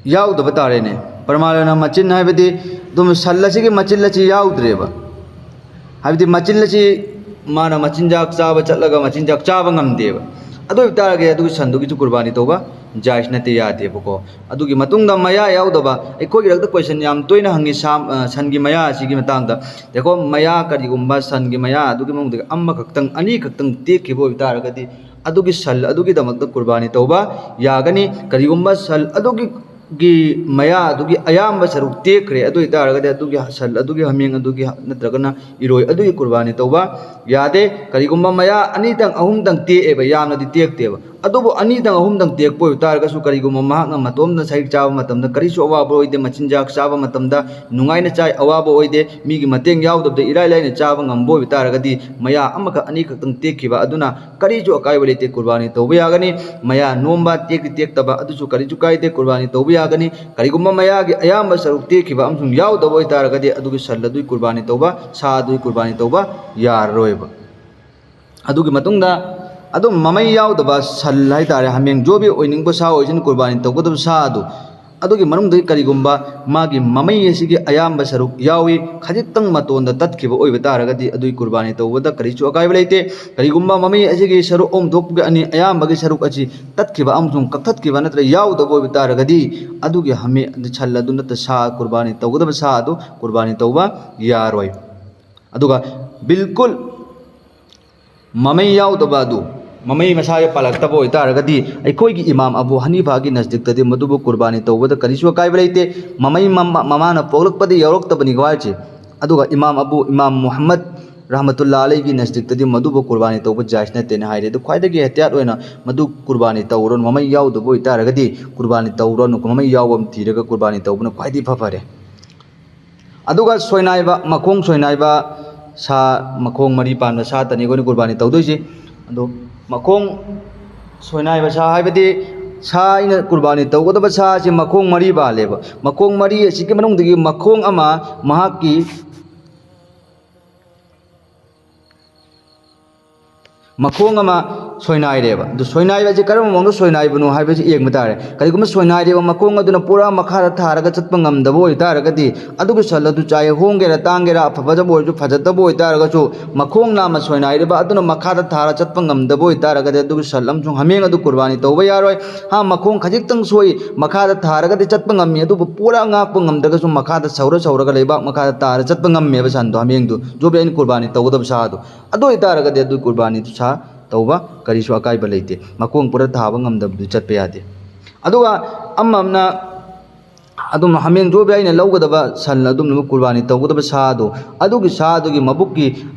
ꯌꯥꯎꯗꯕ ꯇꯥꯔꯦꯅꯦ, ꯄ꯭ꯔꯃꯥꯟ ꯑꯣꯏꯅ ꯃꯆꯤꯟ ꯍꯥꯏꯕꯗꯤ ꯑꯗꯨꯝ ꯁꯟ ꯑꯁꯤꯒꯤ ꯃꯆꯤꯟ ꯑꯁꯤ ꯌꯥꯎꯗ꯭ꯔꯦꯕ, ꯍꯥꯏꯕꯗꯤ ꯃꯆꯤꯟ ꯑꯁꯤ ꯃꯥꯅ ꯃꯆꯤꯟꯖꯥꯛ ꯆꯥꯕ ꯆꯠꯂꯒ ꯃꯆꯤꯟꯖꯥꯛ ꯆꯥꯕ ꯉꯝꯗꯦꯕ, ꯑꯗꯨ ꯑꯣꯏꯕ ꯇꯥꯔꯒꯗꯤ ꯑꯗꯨꯒꯤ ꯁꯟꯗꯨꯒꯤꯁꯨ ꯀꯨꯔꯕꯥꯅꯤ ꯇꯧꯕ ꯖꯥꯏꯖ ꯅꯠꯇꯦ, ꯌꯥꯗꯦꯕꯀꯣ꯫ ꯑꯗꯨꯒꯤ ꯃꯇꯨꯡꯗ ꯃꯌꯥ ꯌꯥꯎꯗꯕ, ꯑꯩꯈꯣꯏꯒꯤ ꯔꯛꯇ ꯀꯣꯏꯁꯟ ꯌꯥꯝ ꯇꯣꯏꯅ ꯍꯪꯉꯤ, ꯁꯥ, ꯑ, ꯁꯟꯒꯤ ꯃꯌꯥ ꯑꯁꯤꯒꯤ ꯃꯇꯥꯡꯗ꯫ ꯌꯦꯡꯉꯣ, ꯃꯌꯥ ꯀꯔꯤꯒꯨꯝꯕ ꯁꯟꯒꯤ ꯃꯌꯥ ꯑꯗꯨꯒꯤ ꯃꯅꯨꯡꯗꯒꯤ ꯑꯃꯈꯛꯇꯪ, ꯑꯅꯤꯈꯛꯇꯪ ꯇꯦꯛꯈꯤꯕ ꯑꯣꯏꯕ ꯇꯥꯔꯒꯗꯤ ꯑꯗꯨꯒꯤ ꯁꯟ ꯑꯗꯨꯒꯤꯗꯃꯛꯇ ꯀꯨꯔꯕꯥꯅꯤ ꯇꯧꯕ ꯌꯥꯒꯅꯤ꯫ ꯀꯔꯤꯒꯨꯝꯕ ꯁꯟ ꯑꯗꯨꯒꯤ ꯒꯤ ꯃꯌꯥ ꯑꯗꯨꯒꯤ ꯑꯌꯥꯝꯕ ꯁꯔꯨꯛ ꯇꯦꯛꯈ꯭ꯔꯦ, ꯑꯗꯨ ꯑꯣꯏꯇꯥꯔꯒꯗꯤ ꯑꯗꯨꯒꯤ ꯁꯟ ꯑꯗꯨꯒꯤ ꯍꯥꯃꯦꯡ ꯑꯗꯨꯒꯤ ꯅꯠꯇ꯭ꯔꯒꯅ ꯏꯔꯣꯏ ꯑꯗꯨꯒꯤ ꯀꯨꯔꯕꯥꯅꯤ ꯇꯧꯕ ꯌꯥꯗꯦ꯫ ꯀꯔꯤꯒꯨꯝꯕ ꯃꯌꯥ ꯑꯅꯤꯇꯪ ꯑꯍꯨꯝꯇꯪ ꯇꯦꯛꯑꯦꯕ, ꯌꯥꯝꯅꯗꯤ ꯇꯦꯛꯇꯦꯕ, ꯑꯗꯨꯕꯨ ꯑꯅꯤꯇꯪ ꯑꯍꯨꯝꯇꯪ ꯇꯦꯛꯄ ꯑꯣꯏꯕ ꯇꯥꯔꯒꯁꯨ, ꯀꯔꯤꯒꯨꯝꯕ ꯃꯍꯥꯛꯅ ꯃꯇꯣꯝꯇ ꯁꯖꯤꯛ ꯆꯥꯕ ꯃꯇꯝꯗ ꯀꯔꯤꯁꯨ ꯑꯋꯥꯕ ꯑꯣꯏꯗꯦ, ꯃꯆꯤꯟꯖꯥꯛ ꯆꯥꯕ ꯃꯇꯝꯗ ꯅꯨꯡꯉꯥꯏꯅ ꯆꯥꯏ, ꯑꯋꯥꯕ ꯑꯣꯏꯗꯦ, ꯃꯤꯒꯤ ꯃꯇꯦꯡ ꯌꯥꯎꯗꯕꯗ ꯏꯔꯥꯏ ꯂꯥꯏꯅ ꯆꯥꯕ ꯉꯝꯕ ꯑꯣꯏꯕ ꯇꯥꯔꯒꯗꯤ, ꯃꯌꯥ ꯑꯃꯈꯛ ꯑꯅꯤꯈꯛꯇꯪ ꯇꯦꯛꯈꯤꯕ ꯑꯗꯨꯅ ꯀꯔꯤꯁꯨ ꯑꯀꯥꯏꯕ ꯂꯩꯇꯦ, ꯀꯨꯔꯕꯥꯅꯤ ꯇꯧꯕ ꯌꯥꯒꯅꯤ꯫ ꯃꯌꯥ ꯅꯣꯝꯕ, ꯇꯦꯛꯇꯤ ꯇꯦꯛꯇꯕ, ꯑꯗꯨꯁꯨ ꯀꯔꯤꯁꯨ ꯀꯥꯏꯗꯦ, ꯀꯨꯔꯕꯥꯅꯤ ꯇꯧꯕ ꯌꯥꯒꯅꯤ꯫ ꯀꯔꯤꯒꯨꯝꯕ ꯃꯌꯥꯒꯤ ꯑꯌꯥꯝꯕ ꯁꯔꯨꯛ ꯇꯦꯛꯈꯤꯕ ꯑꯃꯁꯨꯡ ꯌꯥꯎꯗꯕ ꯑꯣꯏꯇꯥꯔꯒꯗꯤ, ꯑꯗꯨꯒꯤ ꯁꯟ ꯑꯗꯨꯒꯤ ꯀꯨꯔꯕꯥꯅꯤ ꯇꯧꯕ, ꯁꯥ ꯑꯗꯨꯒꯤ ꯀꯨꯔꯕꯥꯅꯤ ꯇꯧꯕ ꯌꯥꯔꯔꯣꯏꯕ꯫ ꯑꯗꯨꯒꯤ ꯃꯇꯨꯡꯗ ꯑꯗꯨꯝ ꯃꯃꯩ ꯌꯥꯎꯗꯕ ꯁꯟ ꯍꯥꯏꯇꯥꯔꯦ, ꯍꯥꯃꯦꯡ ꯖꯣꯕꯤ ꯑꯣꯏꯅꯤꯡꯕ ꯁꯥ ꯑꯣꯏꯁꯤꯅ, ꯀꯨꯔꯕꯥꯅꯤ ꯇꯧꯒꯗꯕ ꯁꯥ ꯑꯗꯨ, ꯑꯗꯨꯒꯤ ꯃꯅꯨꯡꯗꯒꯤ ꯀꯔꯤꯒꯨꯝꯕ ꯃꯥꯒꯤ ꯃꯃꯩ ꯑꯁꯤꯒꯤ ꯑꯌꯥꯝꯕ ꯁꯔꯨꯛ ꯌꯥꯎꯏ, ꯈꯖꯤꯛꯇꯪ ꯃꯇꯣꯟꯗ ꯇꯠꯈꯤꯕ ꯑꯣꯏꯕ ꯇꯥꯔꯒꯗꯤ, ꯑꯗꯨꯒꯤ ꯀꯨꯔꯕꯥꯅꯤ ꯇꯧꯕꯗ ꯀꯔꯤꯁꯨ ꯑꯀꯥꯏꯕ ꯂꯩꯇꯦ꯫ ꯀꯔꯤꯒꯨꯝꯕ ꯃꯃꯩ ꯑꯁꯤꯒꯤ ꯁꯔꯨꯛ ꯑꯍꯨꯝ ꯊꯣꯛꯄꯒꯤ ꯑꯅꯤ ꯑꯌꯥꯝꯕꯒꯤ ꯁꯔꯨꯛ ꯑꯁꯤ ꯇꯠꯈꯤꯕ ꯑꯃꯁꯨꯡ ꯀꯛꯊꯠꯈꯤꯕ ꯅꯠꯇ꯭ꯔꯒ ꯌꯥꯎꯗꯕ ꯑꯣꯏꯕ ꯇꯥꯔꯒꯗꯤ, ꯑꯗꯨꯒꯤ ꯍꯥꯃꯦ-, ꯁꯟ ꯑꯗꯨ ꯅꯠꯇ꯭ꯔ ꯁꯥ ꯀꯨꯔꯕꯥꯅꯤ ꯇꯧꯒꯗꯕ ꯁꯥ ꯑꯗꯨ ꯀꯨꯔꯕꯥꯅꯤ ꯇꯧꯕ ꯌꯥꯔꯣꯏ꯫ ꯑꯗꯨꯒ ꯕꯤꯜꯀꯨꯜ ꯃꯃꯩ ꯌꯥꯎꯗꯕ ꯑꯗꯨ, ꯃꯃꯩ ꯃꯁꯥꯒꯤ ꯄꯥꯜꯂꯛꯇꯕ ꯑꯣꯏꯇꯥꯔꯒꯗꯤ, ꯑꯩꯈꯣꯏꯒꯤ ꯏꯃꯥꯝ ꯑꯕꯨ ꯍꯅꯤꯐꯥꯒꯤ ꯅꯖꯗꯤꯛꯇꯗꯤ ꯃꯗꯨꯕꯨ ꯀꯨꯔꯕꯥꯅꯤ ꯇꯧꯕꯗ ꯀꯔꯤꯁꯨ ꯑꯀꯥꯏꯕ ꯂꯩꯇꯦ꯫ ꯃꯃꯩ ꯃꯃ-, ꯃꯃꯥꯅ ꯄꯣꯛꯂꯛꯄꯗ ꯌꯥꯎꯔꯛꯇꯕꯅꯤꯀꯣ ꯍꯥꯏꯁꯦ꯫ ꯑꯗꯨꯒ ꯏꯃꯥꯝ ꯑꯕꯨ, ꯏꯃꯥꯝ ꯃꯨꯍꯝꯃꯗ ꯔꯍꯃꯇꯨꯜꯂꯥ ꯑꯂꯩꯒꯤ ꯅꯖꯗꯤꯛꯇꯗꯤ ꯃꯗꯨꯕꯨ ꯀꯨꯔꯕꯥꯅꯤ ꯇꯧꯕ ꯖꯥꯏꯖ ꯅꯠꯇꯦꯅ ꯍꯥꯏꯔꯦ꯫ ꯑꯗꯨ ꯈ꯭ꯋꯥꯏꯗꯒꯤ ꯑꯦꯍꯇꯤꯌꯥꯠ ꯑꯣꯏꯅ ꯃꯗꯨ ꯀꯨꯔꯕꯥꯅꯤ ꯇꯧꯔꯅꯨ, ꯃꯃꯩ ꯌꯥꯎꯗꯕ ꯑꯣꯏꯇꯥꯔꯒꯗꯤ ꯀꯨꯔꯕꯥꯅꯤ ꯇꯧꯔꯅꯨ, ꯃꯃꯩ ꯌꯥꯎꯕ ꯑꯃ ꯊꯤꯔꯒ ꯀꯨꯔꯕꯥꯅꯤ ꯇꯧꯕꯅ ꯈ꯭ꯋꯥꯏꯗꯒꯤ ꯐ ꯐꯔꯦ꯫ ꯑꯗꯨꯒ ꯁꯣꯏꯅꯥꯏꯕ, ꯃꯈꯣꯡ ꯁꯣꯏꯅꯥꯏꯕ ꯁꯥ, ꯃꯈꯣꯡ ꯃꯔꯤ ꯄꯥꯟꯕ ꯁꯥꯇꯅꯤ ꯑꯩꯈꯣꯏꯅ ꯀꯨꯔꯕꯥꯅꯤ ꯇꯧꯗꯣꯏꯁꯦ꯫ ꯑꯗꯣ ꯃꯈꯣꯡ ꯁꯣꯏꯅꯥꯏꯕ ꯁꯥ ꯍꯥꯏꯕꯗꯤ ꯁꯥ ꯑꯩꯅ ꯀꯨꯔꯕꯥꯅꯤ ꯇꯧꯒꯗꯕ ꯁꯥ ꯑꯁꯤ ꯃꯈꯣꯡ ꯃꯔꯤ ꯄꯥꯜꯂꯦꯕ꯫ ꯃꯈꯣꯡ ꯃꯔꯤ ꯑꯁꯤꯒꯤ ꯃꯅꯨꯡꯗꯒꯤ ꯃꯈꯣꯡ ꯑꯃ ꯃꯍꯥꯛꯀꯤ ꯃꯈꯣꯡ ꯑꯃ ꯁꯣꯏꯅꯥꯏꯔꯦꯕ꯫ ꯑꯗꯨ ꯁꯣꯏꯅꯥꯏꯕ ꯑꯁꯤ ꯀꯔꯝꯕ ꯃꯑꯣꯡꯗ ꯁꯣꯏꯅꯥꯏꯕꯅꯣ ꯍꯥꯏꯕꯁꯤ ꯌꯦꯡꯕ ꯇꯥꯔꯦ꯫ ꯀꯔꯤꯒꯨꯝꯕ ꯁꯣꯏꯅꯥꯏꯔꯤꯕ ꯃꯈꯣꯡ ꯑꯗꯨꯅ ꯄꯨꯔꯥ ꯃꯈꯥꯗ ꯊꯥꯔꯒ ꯆꯠꯄ ꯉꯝꯗꯕ ꯑꯣꯏꯇꯥꯔꯒꯗꯤ, ꯑꯗꯨꯒꯤ ꯁꯟ ꯑꯗꯨ ꯆꯥꯏ, ꯍꯣꯡꯒꯦꯔꯥ ꯇꯥꯡꯒꯦꯔꯥ, ꯑꯐꯕꯗꯕꯨ ꯑꯣꯏꯔꯁꯨ ꯐꯖꯗꯕ ꯑꯣꯏꯇꯥꯔꯒꯁꯨ, ꯃꯈꯣꯡ ꯅꯥꯝꯃ ꯁꯣꯏꯅꯥꯏꯔꯤꯕ ꯑꯗꯨꯅ ꯃꯈꯥꯗ ꯊꯥꯔ ꯆꯠꯄ ꯉꯝꯗꯕ ꯑꯣꯏꯇꯥꯔꯒꯗꯤ, ꯑꯗꯨꯒꯤ ꯁꯟ ꯑꯃꯁꯨꯡ ꯍꯥꯃꯦꯡ ꯑꯗꯨ ꯀꯨꯔꯕꯥꯅꯤ ꯇꯧꯕ ꯌꯥꯔꯣꯏ꯫ ꯍꯥ, ꯃꯈꯣꯡ ꯈꯖꯤꯛꯇꯪ ꯁꯣꯏ, ꯃꯈꯥꯗ ꯊꯥꯔꯒꯗꯤ ꯆꯠꯄ ꯉꯝꯃꯤ, ꯑꯗꯨꯕꯨ ꯄꯨꯔꯥ ꯉꯥꯛꯄ ꯉꯝꯗ꯭ꯔꯒꯁꯨ ꯃꯈꯥꯗ ꯁꯧꯔ ꯁꯧꯔꯒ ꯂꯩꯕꯥꯛ ꯃꯈꯥꯗ ꯇꯥꯔ ꯆꯠꯄ ꯉꯝꯃꯦꯕ ꯁꯟꯗꯣ, ꯍꯥꯃꯦꯡꯗꯨ꯫ ꯖꯣꯕꯤ ꯑꯩꯅ ꯀꯨꯔꯕꯥꯅꯤ ꯇꯧꯒꯗꯕ ꯁꯥꯗꯣ꯫ ꯑꯗꯨ ꯑꯣꯏꯇꯥꯔꯒꯗꯤ ꯑꯗꯨ ꯀꯨꯔꯕꯥꯅꯤꯗꯨ ꯁꯥ ꯇꯧꯕ ꯀꯔꯤꯁꯨ ꯑꯀꯥꯏꯕ ꯂꯩꯇꯦ꯫ ꯃꯈꯣꯡ ꯄꯨꯔꯥ ꯊꯥꯕ ꯉꯝꯗꯕꯗꯨ ꯆꯠꯄ ꯌꯥꯗꯦ꯫ ꯑꯗꯨꯒ ꯑꯃ ꯑꯃꯅ ꯑꯗꯨꯝ ꯍꯥꯃꯦꯡ ꯖꯣꯕꯤ ꯑꯩꯅ ꯂꯧꯒꯗꯕ ꯁꯟ ꯑꯗꯨꯝꯅ ꯀꯨꯔꯕꯥꯅꯤ ꯇꯧꯒꯗꯕ ꯁꯥꯗꯣ, ꯑꯗꯨꯒꯤ ꯁꯥꯗꯨꯒꯤ ꯃꯕꯨꯛꯀꯤ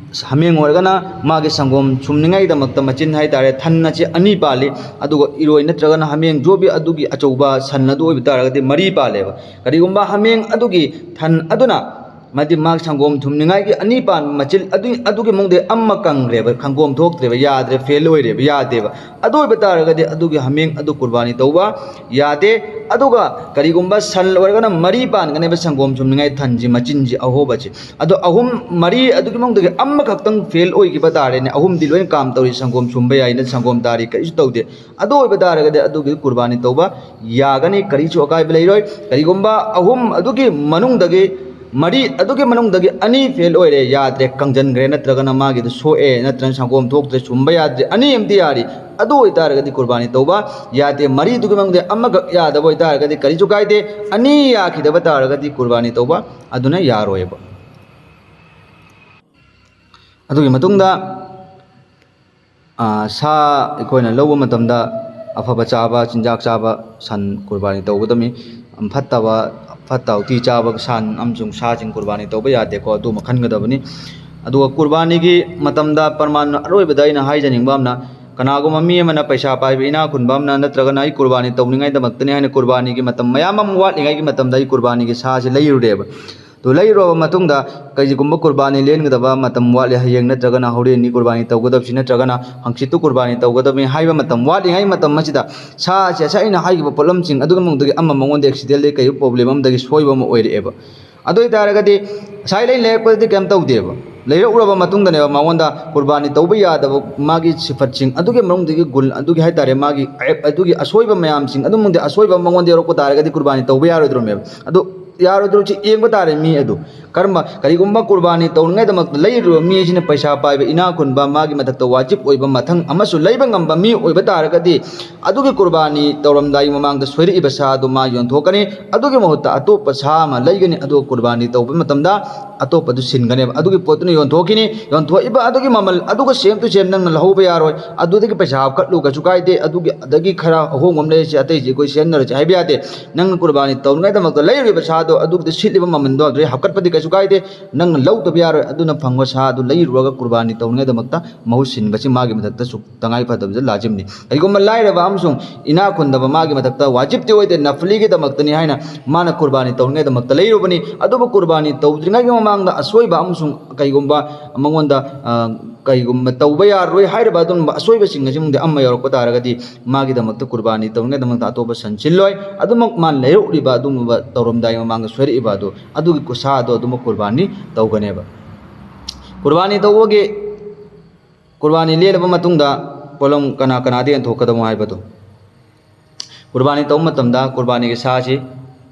ꯍꯥꯃꯦꯡ ꯑꯣꯏꯔꯒꯅ ꯃꯥꯒꯤ ꯁꯪꯒꯣꯝ ꯁꯨꯝꯅꯤꯡꯉꯥꯏꯗꯃꯛꯇ ꯃꯆꯤꯟ ꯍꯥꯏꯇꯥꯔꯦ, ꯊꯟ ꯑꯁꯤ ꯑꯅꯤ ꯄꯥꯜꯂꯤ꯫ ꯑꯗꯨꯒ ꯏꯔꯣꯏ ꯅꯠꯇ꯭ꯔꯒꯅ ꯍꯥꯃꯦꯡ ꯖꯣꯕꯤ ꯑꯗꯨꯒꯤ ꯑꯆꯧꯕ ꯁꯟ ꯑꯗꯨ ꯑꯣꯏꯕ ꯇꯥꯔꯒꯗꯤ ꯃꯔꯤ ꯄꯥꯜꯂꯦꯕ꯫ ꯀꯔꯤꯒꯨꯝꯕ ꯍꯥꯃꯦꯡ ꯑꯗꯨꯒꯤ ꯊꯟ ꯑꯗꯨꯅ ꯃꯗꯤ ꯃꯥꯒꯤ ꯁꯪꯒꯣꯝ ꯊꯨꯝꯅꯤꯡꯉꯥꯏꯒꯤ ꯑꯅꯤ ꯄꯥꯟꯕ ꯃꯆꯤꯜ ꯑꯗꯨ, ꯑꯗꯨꯒꯤ ꯃꯅꯨꯡꯗ ꯑꯃ ꯀꯪꯈ꯭ꯔꯦꯕ, ꯁꯪꯒꯣꯝ ꯊꯣꯛꯇ꯭ꯔꯦꯕ, ꯌꯥꯗ꯭ꯔꯦ, ꯐꯦꯜ ꯑꯣꯏꯔꯦꯕ, ꯌꯥꯗꯦꯕ꯫ ꯑꯗꯨ ꯑꯣꯏꯕ ꯇꯥꯔꯒꯗꯤ ꯑꯗꯨꯒꯤ ꯍꯥꯃꯦꯡ ꯑꯗꯨ ꯀꯨꯔꯕꯥꯅꯤ ꯇꯧꯕ ꯌꯥꯗꯦ꯫ ꯑꯗꯨꯒ ꯀꯔꯤꯒꯨꯝꯕ ꯁꯟ ꯑꯣꯏꯔꯒꯅ ꯃꯔꯤ ꯄꯥꯟꯒꯅꯦꯕ ꯁꯪꯒꯣꯝ ꯁꯨꯝꯅꯤꯡꯉꯥꯏ ꯊꯟꯁꯤ, ꯃꯆꯤꯟꯁꯤ, ꯑꯍꯣꯕꯁꯤ꯫ ꯑꯗꯣ ꯑꯍꯨꯝ, ꯃꯔꯤ ꯑꯗꯨꯒꯤ ꯃꯅꯨꯡꯗꯒꯤ ꯑꯃꯈꯛꯇꯪ ꯐꯦꯜ ꯑꯣꯏꯈꯤꯕ ꯇꯥꯔꯦꯅꯦ, ꯑꯍꯨꯝꯗꯤ ꯂꯣꯏꯅ ꯀꯥꯝ ꯇꯧꯔꯤ, ꯁꯪꯒꯣꯝ ꯁꯨꯝꯕ ꯌꯥꯏꯅ ꯁꯪꯒꯣꯝ ꯇꯥꯔꯤ, ꯀꯔꯤꯁꯨ ꯇꯧꯗꯦ꯫ ꯑꯗꯨ ꯑꯣꯏꯕ ꯇꯥꯔꯒꯗꯤ ꯑꯗꯨꯒꯤ ꯀꯨꯔꯕꯥꯅꯤ ꯇꯧꯕ ꯌꯥꯒꯅꯤ, ꯀꯔꯤꯁꯨ ꯑꯀꯥꯏꯕ ꯂꯩꯔꯣꯏ꯫ ꯀꯔꯤꯒꯨꯝꯕ ꯑꯍꯨꯝ ꯑꯗꯨꯒꯤ ꯃꯅꯨꯡꯗꯒꯤ, ꯃꯔꯤ ꯑꯗꯨꯒꯤ ꯃꯅꯨꯡꯗꯒꯤ ꯑꯅꯤ ꯐꯦꯜ ꯑꯣꯏꯔꯦ, ꯌꯥꯗ꯭ꯔꯦ, ꯀꯪꯖꯟꯈ꯭ꯔꯦ, ꯅꯠꯇ꯭ꯔꯒꯅ ꯃꯥꯒꯤꯗꯨ ꯁꯣꯛꯑꯦ, ꯅꯠꯇ꯭ꯔꯒꯅ ꯁꯪꯒꯣꯝ ꯊꯣꯛꯇ꯭ꯔꯦ, ꯁꯨꯝꯕ ꯌꯥꯗ꯭ꯔꯦ, ꯑꯅꯤ ꯑꯃꯗꯤ ꯌꯥꯔꯤ, ꯑꯗꯨ ꯑꯣꯏꯇꯥꯔꯒꯗꯤ ꯀꯨꯔꯕꯥꯅꯤ ꯇꯧꯕ ꯌꯥꯗꯦ꯫ ꯃꯔꯤꯗꯨꯒꯤ ꯃꯅꯨꯡꯗ ꯑꯃꯈꯛ ꯌꯥꯗꯕ ꯑꯣꯏꯇꯥꯔꯒꯗꯤ ꯀꯔꯤꯁꯨ ꯀꯥꯏꯗꯦ꯫ ꯑꯅꯤ ꯌꯥꯈꯤꯗꯕ ꯇꯥꯔꯒꯗꯤ ꯀꯨꯔꯕꯥꯅꯤ ꯇꯧꯕ ꯑꯗꯨꯅ ꯌꯥꯔꯣꯏꯕ꯫ ꯑꯗꯨꯒꯤ ꯃꯇꯨꯡꯗ ꯑꯥ, ꯁꯥ ꯑꯩꯈꯣꯏꯅ ꯂꯧꯕ ꯃꯇꯝꯗ ꯑꯐꯕ ꯆꯥꯕ, ꯆꯤꯟꯖꯥꯛ ꯆꯥꯕ ꯁꯟ ꯀꯨꯔꯕꯥꯅꯤ ꯇꯧꯒꯗꯕꯅꯤ꯫ ꯐꯠꯇꯕ, ꯐꯠꯇ ꯍꯥꯎꯊꯤ ꯆꯥꯕ ꯁꯟ ꯑꯃꯁꯨꯡ ꯁꯥꯁꯤꯡ ꯀꯨꯔꯕꯥꯅꯤ ꯇꯧꯕ ꯌꯥꯗꯦꯀꯣ, ꯑꯗꯨꯃ ꯈꯟꯒꯗꯕꯅꯤ꯫ ꯑꯗꯨꯒ ꯀꯨꯔꯕꯥꯅꯤꯒꯤ ꯃꯇꯝꯗ ꯄ꯭ꯔꯃꯥꯟ ꯑꯔꯣꯏꯕꯗ ꯑꯩꯅ ꯍꯥꯏꯖꯅꯤꯡꯕ ꯑꯃꯅ, ꯀꯅꯥꯒꯨꯝꯕ ꯃꯤ ꯑꯃꯅ ꯄꯩꯁꯥ ꯄꯥꯏꯕ ꯏꯅꯥ ꯈꯨꯟꯕ ꯑꯃꯅ ꯅꯠꯇ꯭ꯔꯒꯅ ꯑꯩ ꯀꯨꯔꯕꯥꯅꯤ ꯇꯧꯅꯤꯡꯉꯥꯏꯗꯃꯛꯇꯅꯤ ꯍꯥꯏꯅ ꯀꯨꯔꯕꯥꯅꯤꯒꯤ ꯃꯇꯝ ꯃꯌꯥꯝ ꯑꯃ ꯋꯥꯠꯂꯤꯉꯩꯒꯤ ꯃꯇꯝꯗ ꯑꯩ ꯀꯨꯔꯕꯥꯅꯤꯒꯤ ꯁꯥꯁꯤ ꯂꯩꯔꯨꯔꯦꯕ꯫ ꯑꯗꯨ ꯂꯩꯔꯨꯔꯕ ꯃꯇꯨꯡꯗ ꯀꯩꯒꯨꯝꯕ ꯀꯨꯔꯕꯥꯅꯤ ꯂꯦꯟꯒꯗꯕ ꯃꯇꯝ ꯋꯥꯠꯂꯤ, ꯍꯌꯦꯡ ꯅꯠꯇ꯭ꯔꯒꯅ ꯍꯣꯔꯦꯟꯅꯤ ꯀꯨꯔꯕꯥꯅꯤ ꯇꯧꯒꯗꯕꯁꯤ ꯅꯠꯇ꯭ꯔꯒꯅ ꯍꯪꯆꯤꯠꯇꯨ ꯀꯨꯔꯕꯥꯅꯤ ꯇꯧꯒꯗꯕꯅꯤ ꯍꯥꯏꯕ ꯃꯇꯝ ꯋꯥꯠꯂꯤꯉꯩ ꯃꯇꯝ ꯑꯁꯤꯗ ꯁꯥ ꯑꯁꯤ ꯉꯁꯥꯏ ꯑꯩꯅ ꯍꯥꯏꯈꯤꯕ ꯄꯣꯠꯂꯝꯁꯤꯡ ꯑꯗꯨꯒꯤ ꯃꯅꯨꯡꯗꯒꯤ ꯑꯃ ꯃꯉꯣꯟꯗ ꯑꯦꯛꯁꯤꯗꯦꯟꯗꯒꯤ ꯀꯩ ꯄ꯭ꯔꯣꯕ꯭ꯂꯦꯝ ꯑꯃꯗꯒꯤ ꯁꯣꯏꯕ ꯑꯃ ꯑꯣꯏꯔꯛꯑꯦꯕ꯫ ꯑꯗꯨ ꯑꯣꯏꯇꯥꯔꯒꯗꯤ ꯉꯁꯥꯏ ꯂꯩ ꯂꯩꯔꯛꯄꯗꯗꯤ ꯀꯩꯝ ꯇꯧꯗꯦꯕ, ꯂꯩꯔꯛꯎꯔꯕ ꯃꯇꯨꯡꯗꯅꯦꯕ ꯃꯉꯣꯟꯗ ꯀꯨꯔꯕꯥꯅꯤ ꯇꯧꯕ ꯌꯥꯗꯕ ꯃꯥꯒꯤ ꯁꯤꯐꯠꯁꯤꯡ ꯑꯗꯨꯒꯤ ꯃꯅꯨꯡꯗꯒꯤ ꯒꯨꯟ ꯑꯗꯨꯒꯤ ꯍꯥꯏꯇꯥꯔꯦ, ꯃꯥꯒꯤ ꯑꯦꯞ ꯑꯗꯨꯒꯤ ꯑꯁꯣꯏꯕ ꯃꯌꯥꯝꯁꯤꯡ ꯑꯗꯨ ꯃꯅꯨꯡꯗ ꯑꯁꯣꯏꯕ ꯑꯃ ꯃꯉꯣꯟꯗ ꯌꯧꯔꯛꯄ ꯇꯥꯔꯒꯗꯤ ꯀꯨꯔꯕꯥꯅꯤ ꯇꯧꯕ ꯌꯥꯔꯣꯏꯗ꯭ꯔꯣꯃꯦꯕ꯫ ꯑꯗꯨ ꯌꯥꯔꯣꯏꯗ꯭ꯔꯣ? ꯁꯤ ꯌꯦꯡꯕ ꯇꯥꯔꯦ ꯃꯤ ꯑꯗꯨ꯫ ꯀꯔꯝꯕ, ꯀꯔꯤꯒꯨꯝꯕ ꯀꯨꯔꯕꯥꯅꯤ ꯇꯧꯅꯉꯥꯏꯗꯃꯛꯇ ꯂꯩꯔꯨꯔꯤꯕ ꯃꯤ ꯑꯁꯤꯅ ꯄꯩꯁꯥ ꯄꯥꯏꯕ, ꯏꯅꯥ ꯈꯨꯟꯕ, ꯃꯥꯒꯤ ꯃꯊꯛꯇ ꯋꯥꯖꯤꯕ ꯑꯣꯏꯕ ꯃꯊꯪ ꯑꯃꯁꯨ ꯂꯩꯕ ꯉꯝꯕ ꯃꯤ ꯑꯣꯏꯕ ꯇꯥꯔꯒꯗꯤ, ꯑꯗꯨꯒꯤ ꯀꯨꯔꯕꯥꯅꯤ ꯇꯧꯔꯝꯗꯥꯏ ꯃꯃꯥꯡꯗ ꯁꯣꯏꯔꯛꯏꯕ ꯁꯥ ꯑꯗꯨ ꯃꯥ ꯌꯣꯟꯊꯣꯛꯀꯅꯤ꯫ ꯑꯗꯨꯒꯤ ꯃꯍꯨꯠꯇ ꯑꯇꯣꯞꯄ ꯁꯥ ꯑꯃ ꯂꯩꯒꯅꯤ, ꯑꯗꯨꯒ ꯀꯨꯔꯕꯥꯅꯤ ꯇꯧꯕ ꯃꯇꯝꯗ ꯑꯇꯣꯞꯄꯗꯨ ꯁꯤꯟꯒꯅꯦꯕ꯫ ꯑꯗꯨꯒꯤ ꯄꯣꯠꯇꯨꯅ ꯌꯣꯟꯊꯣꯛꯈꯤꯅꯤ꯫ ꯌꯣꯟꯊꯣꯛꯏꯕ ꯑꯗꯨꯒꯤ ꯃꯃꯜ ꯑꯗꯨꯒ ꯁꯦꯝ ꯇꯨ ꯁꯦꯝ ꯅꯪꯅ ꯂꯧꯍꯧꯕ ꯌꯥꯔꯣꯏ꯫ ꯑꯗꯨꯗꯒꯤ ꯄꯩꯁꯥ ꯍꯥꯞꯀꯠꯂꯨ, ꯀꯩꯁꯨ ꯀꯥꯏꯗꯦ꯫ ꯑꯗꯨꯒꯤ, ꯑꯗꯒꯤ ꯈꯔ ꯑꯍꯣꯡꯕ ꯑꯃ ꯂꯩꯔꯁꯤ, ꯑꯇꯩꯁꯤ ꯑꯩꯈꯣꯏ ꯁꯤꯖꯤꯟꯅꯔꯁꯤ ꯍꯥꯏꯕ ꯌꯥꯗꯦ꯫ ꯅꯪꯅ ꯀꯨꯔꯕꯥꯅꯤ ꯇꯧꯅꯉꯥꯏꯗꯃꯛꯇ ꯂꯩꯔꯨꯔꯤꯕ ꯁꯥꯗꯣ ꯑꯗꯨꯒꯤꯗ ꯁꯤꯠꯂꯤꯕ ꯃꯃꯜꯗꯣ ꯑꯗꯨꯗꯩ ꯍꯥꯞꯀꯠꯄꯗꯤ ꯀꯩꯁꯨ ꯀꯥꯏꯗꯦ꯫ ꯅꯪꯅ ꯂꯧꯗꯕ ꯌꯥꯔꯣꯏ꯫ ꯑꯗꯨꯅ ꯐꯪꯕ ꯁꯥ ꯑꯗꯨ ꯂꯩꯔꯨꯔꯒ ꯀꯨꯔꯕꯥꯅꯤ ꯇꯧꯅꯉꯥꯏꯗꯃꯛꯇ ꯃꯍꯨꯠ ꯁꯤꯟꯕꯁꯤ ꯃꯥꯒꯤ ꯃꯊꯛꯇꯁꯨ ꯇꯉꯥꯏ ꯐꯗꯕꯗ ꯂꯥꯖꯤꯝꯅꯤ꯫ ꯀꯔꯤꯒꯨꯝꯕ ꯂꯥꯏꯔꯕ ꯑꯃꯁꯨꯡ ꯏꯅꯥꯛ ꯈꯨꯟꯗꯕ ꯃꯥꯒꯤ ꯃꯊꯛꯇ ꯋꯥꯖꯤꯕꯇꯤ ꯑꯣꯏꯗꯦ, ꯅꯐꯂꯤꯒꯤꯗꯃꯛꯇꯅꯤ ꯍꯥꯏꯅ ꯃꯥꯅ ꯀꯨꯔꯕꯥꯅꯤ ꯇꯧꯅꯉꯥꯏꯗꯃꯛꯇ ꯂꯩꯔꯨꯕꯅꯤ꯫ ꯑꯗꯨꯕꯨ ꯀꯨꯔꯕꯥꯅꯤ ꯇꯧꯗ꯭ꯔꯤꯉꯩꯒꯤ ꯃꯃꯥꯡꯗ ꯑꯁꯣꯏꯕ ꯑꯃꯁꯨꯡ ꯀꯩꯒꯨꯝꯕ ꯃꯉꯣꯟꯗ, ꯑ, ꯀꯩꯒꯨꯝꯕ ꯇꯧꯕ ꯌꯥꯔꯔꯣꯏ ꯍꯥꯏꯔꯤꯕ ꯑꯗꯨꯒꯨꯝꯕ ꯑꯁꯣꯏꯕꯁꯤꯡ ꯑꯁꯤ ꯃꯅꯨꯡꯗ ꯑꯃ ꯌꯥꯎꯔꯛꯄ ꯇꯥꯔꯒꯗꯤ ꯃꯥꯒꯤꯗꯃꯛꯇ ꯀꯨꯔꯕꯥꯅꯤ ꯇꯧꯅꯉꯥꯏꯗꯃꯛꯇ ꯑꯇꯣꯞꯄ ꯁꯟ ꯁꯤꯜꯂꯣꯏ꯫ ꯑꯗꯨꯃꯛ ꯃꯥꯅ ꯂꯩꯔꯛꯂꯤꯕ ꯑꯗꯨꯒꯨꯝꯕ ꯇꯧꯔꯝꯗꯥꯏ ꯃꯃꯥꯡꯗ ꯁꯣꯏꯔꯛꯏꯕ ꯑꯗꯨ, ꯑꯗꯨꯒꯤ ꯁꯥ ꯑꯗꯣ ꯑꯗꯨꯃꯛ ꯀꯨꯔꯕꯥꯅꯤ ꯇꯧꯒꯅꯦꯕ꯫ ꯀꯨꯔꯕꯥꯅꯤ ꯇꯧꯕꯒꯤ, ꯀꯨꯔꯕꯥꯅꯤ ꯂꯦꯜꯂꯕ ꯃꯇꯨꯡꯗ ꯄꯣꯠꯂꯝ ꯀꯅꯥ ꯀꯅꯥꯗ ꯌꯦꯟꯊꯣꯛꯀꯗꯕꯅꯣ ꯍꯥꯏꯕꯗꯨ꯫ ꯀꯨꯔꯕꯥꯅꯤ ꯇꯧꯕ ꯃꯇꯝꯗ ꯀꯨꯔꯕꯥꯅꯤꯒꯤ ꯁꯥꯁꯤ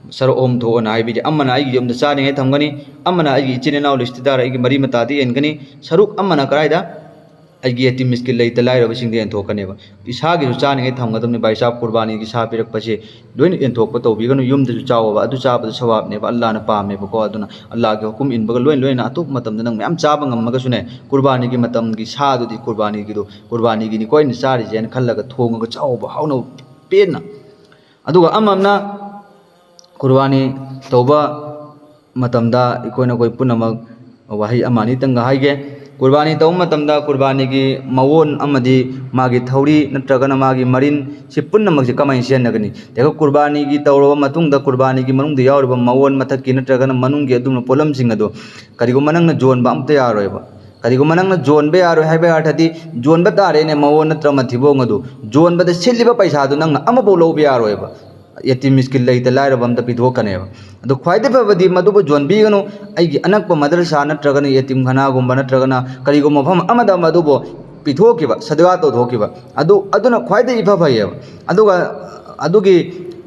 ꯁꯔꯨꯛ ꯑꯍꯨꯝ ꯊꯣꯛꯑꯅ ꯍꯥꯏꯕꯗꯤ, ꯑꯃꯅ ꯑꯩꯒꯤ ꯌꯨꯝꯗ ꯆꯥꯅꯤꯡꯉꯥꯏ ꯊꯝꯒꯅꯤ, ꯑꯃꯅ ꯑꯩꯒꯤ ꯏꯆꯤꯟ ꯏꯅꯥꯎ ꯔꯤꯁꯇꯤꯗꯥꯔ ꯑꯩꯒꯤ ꯃꯔꯤ ꯃꯇꯥꯗ ꯌꯦꯟꯒꯅꯤ, ꯁꯔꯨꯛ ꯑꯃꯅ ꯀꯗꯥꯏꯗ? ꯑꯩꯒꯤ ꯌꯦꯇꯤꯝ ꯃꯤꯁꯀꯤꯟ ꯂꯩꯇ ꯂꯥꯏꯔꯕꯁꯤꯡꯗ ꯌꯦꯟꯊꯣꯛꯀꯅꯦꯕ꯫ ꯏꯁꯥꯒꯤꯁꯨ ꯆꯥꯅꯤꯡꯉꯥꯏ ꯊꯝꯒꯗꯕꯅꯤ꯫ ꯚꯥꯏ ꯁꯥꯍꯕ, ꯀꯨꯔꯕꯥꯅꯤꯒꯤ ꯁꯥ ꯄꯤꯔꯛꯄꯁꯦ ꯂꯣꯏꯅ ꯌꯦꯟꯊꯣꯛꯄ ꯇꯧꯕꯤꯒꯅꯨ꯫ ꯌꯨꯝꯗꯁꯨ ꯆꯥꯎꯑꯣꯕ, ꯑꯗꯨ ꯆꯥꯕꯗꯨ ꯁꯋꯥꯕꯅꯦꯕ, ꯑꯜꯂꯥꯍꯅ ꯄꯥꯝꯃꯦꯕꯀꯣ꯫ ꯑꯗꯨꯅ ꯑꯜꯂꯥꯍꯒꯤ ꯍꯨꯀꯨꯝ ꯏꯟꯕꯒ ꯂꯣꯏ ꯂꯣꯏꯅꯅ ꯑꯇꯣꯞꯄ ꯃꯇꯝꯗ ꯅꯪ ꯃꯌꯥꯝ ꯆꯥꯕ ꯉꯝꯃꯒꯁꯨꯅꯦ, ꯀꯨꯔꯕꯥꯅꯤꯒꯤ ꯃꯇꯝꯒꯤ ꯁꯥꯗꯨꯗꯤ ꯀꯨꯔꯕꯥꯅꯤꯒꯤꯗꯣ, ꯀꯨꯔꯕꯥꯅꯤꯒꯤꯅꯤꯀꯣ ꯑꯩꯅ ꯆꯥꯔꯤꯁꯦ ꯍꯥꯏꯅ ꯈꯜꯂꯒ ꯊꯣꯡꯉꯒ ꯆꯥꯎꯑꯣꯕ, ꯍꯥꯎꯅ ꯄꯦꯟꯅ꯫ ꯑꯗꯨꯒ ꯑꯃ ꯑꯃꯅ ꯀꯨꯔꯕꯥꯅꯤ ꯇꯧꯕ ꯃꯇꯝꯗ ꯑꯩꯈꯣꯏꯅ, ꯑꯩꯈꯣꯏ ꯄꯨꯝꯅꯃꯛ ꯋꯥꯍꯩ ꯑꯃ ꯑꯅꯤꯇꯪꯒ ꯍꯥꯏꯒꯦ꯫ ꯀꯨꯔꯕꯥꯅꯤ ꯇꯧꯕ ꯃꯇꯝꯗ ꯀꯨꯔꯕꯥꯅꯤꯒꯤ ꯃꯑꯣꯟ ꯑꯃꯗꯤ ꯃꯥꯒꯤ ꯊꯧꯔꯤ ꯅꯠꯇ꯭ꯔꯒꯅ ꯃꯥꯒꯤ ꯃꯔꯤꯟ, ꯁꯤ ꯄꯨꯝꯅꯃꯛꯁꯤ ꯀꯃꯥꯏꯅ ꯁꯤꯖꯤꯟꯅꯒꯅꯤ? ꯇꯦꯀꯣ, ꯀꯨꯔꯕꯥꯅꯤꯒꯤ ꯇꯧꯔꯕ ꯃꯇꯨꯡꯗ ꯀꯨꯔꯕꯥꯅꯤꯒꯤ ꯃꯅꯨꯡꯗ ꯌꯥꯎꯔꯤꯕ ꯃꯑꯣꯟ ꯃꯊꯛꯀꯤ ꯅꯠꯇ꯭ꯔꯒꯅ ꯃꯅꯨꯡꯒꯤ ꯑꯗꯨꯒꯨꯝꯕ ꯄꯣꯠꯂꯝꯁꯤꯡ ꯑꯗꯨ ꯀꯔꯤꯒꯨꯝꯕ ꯅꯪꯅ ꯖꯣꯟꯕ ꯑꯝꯇ ꯌꯥꯔꯣꯏꯕ꯫ ꯀꯔꯤꯒꯨꯝꯕ ꯅꯪꯅ ꯖꯣꯟꯕ ꯌꯥꯔꯣꯏ ꯍꯥꯏꯕꯒꯤ ꯑꯔꯊꯗꯤ, ꯖꯣꯟꯕ ꯇꯥꯔꯦꯅꯦ, ꯃꯑꯣꯟ ꯅꯠꯇ꯭ꯔ ꯃꯊꯤꯕꯣꯡ ꯑꯗꯨ ꯖꯣꯟꯕꯗ ꯁꯤꯠꯂꯤꯕ ꯄꯩꯁꯥꯗꯨ ꯅꯪꯅ ꯑꯃꯐꯥꯎ ꯂꯧꯕ ꯌꯥꯔꯣꯏꯕ꯫ ꯌꯦꯇꯤꯝ ꯃꯤꯁꯀꯤꯟ ꯂꯩꯇ ꯂꯥꯏꯔꯕ ꯑꯝꯇ ꯄꯤꯊꯣꯛꯀꯅꯦꯕ꯫ ꯑꯗꯣ ꯈ꯭ꯋꯥꯏꯗꯒꯤ ꯐꯕꯗꯤ ꯃꯗꯨꯕꯨ ꯖꯣꯟꯕꯤꯒꯅꯨ, ꯑꯩꯒꯤ ꯑꯅꯛꯄ ꯃꯗꯔꯁꯥ ꯅꯠꯇ꯭ꯔꯒꯅ ꯌꯦꯇꯤꯝꯈꯥꯅꯥꯒꯨꯝꯕ ꯅꯠꯇ꯭ꯔꯒꯅ ꯀꯔꯤꯒꯨꯝꯕ ꯃꯐꯝ ꯑꯃꯗ ꯃꯗꯨꯕꯨ ꯄꯤꯊꯣꯛꯈꯤꯕ, ꯁꯗꯒꯥ ꯇꯧꯊꯣꯛꯈꯤꯕ, ꯑꯗꯨ, ꯑꯗꯨꯅ ꯈ꯭ꯋꯥꯏꯗꯒꯤ ꯏꯐ ꯐꯩꯌꯦꯕ꯫ ꯑꯗꯨꯒ ꯑꯗꯨꯒꯤ,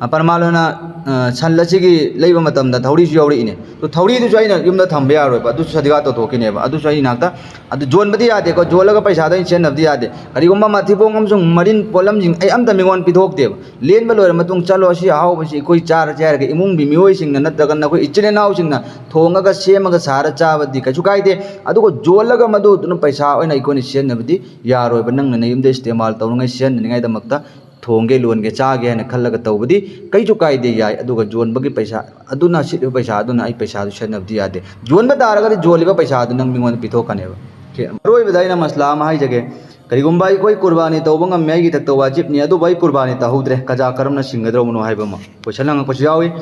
ꯑ, ꯄ꯭ꯔꯃꯥꯟ ꯑꯣꯏꯅ, ꯑ, ꯁꯟ ꯑꯁꯤꯒꯤ ꯂꯩꯕ ꯃꯇꯝꯗ ꯊꯧꯔꯤꯁꯨ ꯌꯥꯎꯔꯛꯏꯅꯦ꯫ ꯑꯗꯨ ꯊꯧꯔꯤꯗꯨꯁꯨ ꯑꯩꯅ ꯌꯨꯝꯗ ꯊꯝꯕ ꯌꯥꯔꯣꯏꯕ, ꯑꯗꯨꯁꯨ ꯁꯗꯒꯥ ꯇꯧꯊꯣꯛꯈꯤꯅꯦꯕ꯫ ꯑꯗꯨꯁꯨ ꯑꯩ ꯏꯅꯥꯛꯇ, ꯑꯗꯨ ꯖꯣꯟꯕꯗꯤ ꯌꯥꯗꯦꯀꯣ, ꯖꯣꯜꯂꯒ ꯄꯩꯁꯥꯗꯣ ꯑꯩꯅ ꯁꯤꯖꯤꯟꯅꯕꯗꯤ ꯌꯥꯗꯦ꯫ ꯀꯔꯤꯒꯨꯝꯕ ꯃꯊꯤꯕꯣꯡ ꯑꯃꯁꯨꯡ ꯃꯔꯤꯟ ꯄꯣꯠꯂꯝꯁꯤꯡ ꯑꯩ ꯑꯝꯇ ꯃꯤꯉꯣꯟꯗ ꯄꯤꯊꯣꯛꯇꯦꯕ꯫ ꯂꯦꯟꯕ ꯂꯣꯏꯔ ꯃꯇꯨꯡ, "ꯆꯠꯂꯣ, ꯑꯁꯤ ꯑꯍꯥꯎꯕꯁꯤ ꯑꯩꯈꯣꯏ ꯆꯥꯔꯁꯦ" ꯍꯥꯏꯔꯒ ꯏꯃꯨꯡꯒꯤ ꯃꯤꯑꯣꯏꯁꯤꯡꯅ ꯅꯠꯇ꯭ꯔꯒ ꯅꯈꯣꯏ ꯏꯆꯤꯜ ꯏꯅꯥꯎꯁꯤꯡꯅ ꯊꯣꯡꯉꯒ, ꯁꯦꯝꯃꯒ, ꯁꯥꯔ ꯆꯥꯕꯗꯤ ꯀꯩꯁꯨ ꯀꯥꯏꯗꯦ꯫ ꯑꯗꯨꯒ ꯖꯣꯜꯂꯒ ꯃꯗꯨꯗꯨꯅ ꯄꯩꯁꯥ ꯑꯣꯏꯅ ꯑꯩꯈꯣꯏꯅ ꯁꯤꯖꯤꯟꯅꯕꯗꯤ ꯌꯥꯔꯣꯏꯕ꯫ ꯅꯪꯅ ꯅꯌꯨꯝꯗ ꯏꯁꯇꯦꯃꯥꯜ ꯇꯧꯅꯉꯥꯏ, ꯁꯤꯖꯤꯟꯅꯅꯤꯡꯉꯥꯏꯗꯃꯛꯇ ꯊꯣꯡꯒꯦ, ꯂꯣꯟꯒꯦ, ꯆꯥꯒꯦ ꯍꯥꯏꯅ ꯈꯜꯂꯒ ꯇꯧꯕꯗꯤ ꯀꯩꯁꯨ ꯀꯥꯏꯗꯦ, ꯌꯥꯏ꯫ ꯑꯗꯨꯒ ꯖꯣꯟꯕꯒꯤ ꯄꯩꯁꯥ ꯑꯗꯨꯅ, ꯁꯤꯠꯂꯤꯕ ꯄꯩꯁꯥ ꯑꯗꯨꯅ ꯑꯩ ꯄꯩꯁꯥꯗꯨ ꯁꯤꯖꯤꯟꯅꯕꯗꯤ ꯌꯥꯗꯦ꯫ ꯖꯣꯟꯕ ꯇꯥꯔꯒꯗꯤ ꯖꯣꯜꯂꯤꯕ ꯄꯩꯁꯥꯗꯨ ꯅꯪ ꯃꯤꯉꯣꯟꯗ ꯄꯤꯊꯣꯛꯀꯅꯦꯕ꯫ ꯑꯣꯀꯦ, ꯑꯔꯣꯏꯕꯗ ꯑꯩꯅ ꯃꯁꯂꯥ ꯑꯃ ꯍꯥꯏꯖꯒꯦ꯫ ꯀꯔꯤꯒꯨꯝꯕ ꯑꯩꯈꯣꯏ ꯀꯨꯔꯕꯥꯅꯤ ꯇꯧꯕ ꯉꯝꯃꯦ, ꯑꯩꯒꯤ ꯏꯊꯛꯇ ꯋꯥꯖꯤꯕꯅꯤ, ꯑꯗꯨꯕꯨ ꯑꯩ ꯀꯨꯔꯕꯥꯅꯤ ꯇꯧꯍꯧꯗ꯭ꯔꯦ, ꯀꯖꯥ ꯀꯔꯝꯅ ꯁꯤꯡꯒꯗꯧꯕꯅꯣ ꯍꯥꯏꯕ ꯑꯃ ꯀꯣꯏꯁꯟ ꯍꯪꯉꯛꯄꯁꯨ ꯌꯥꯎꯏ꯫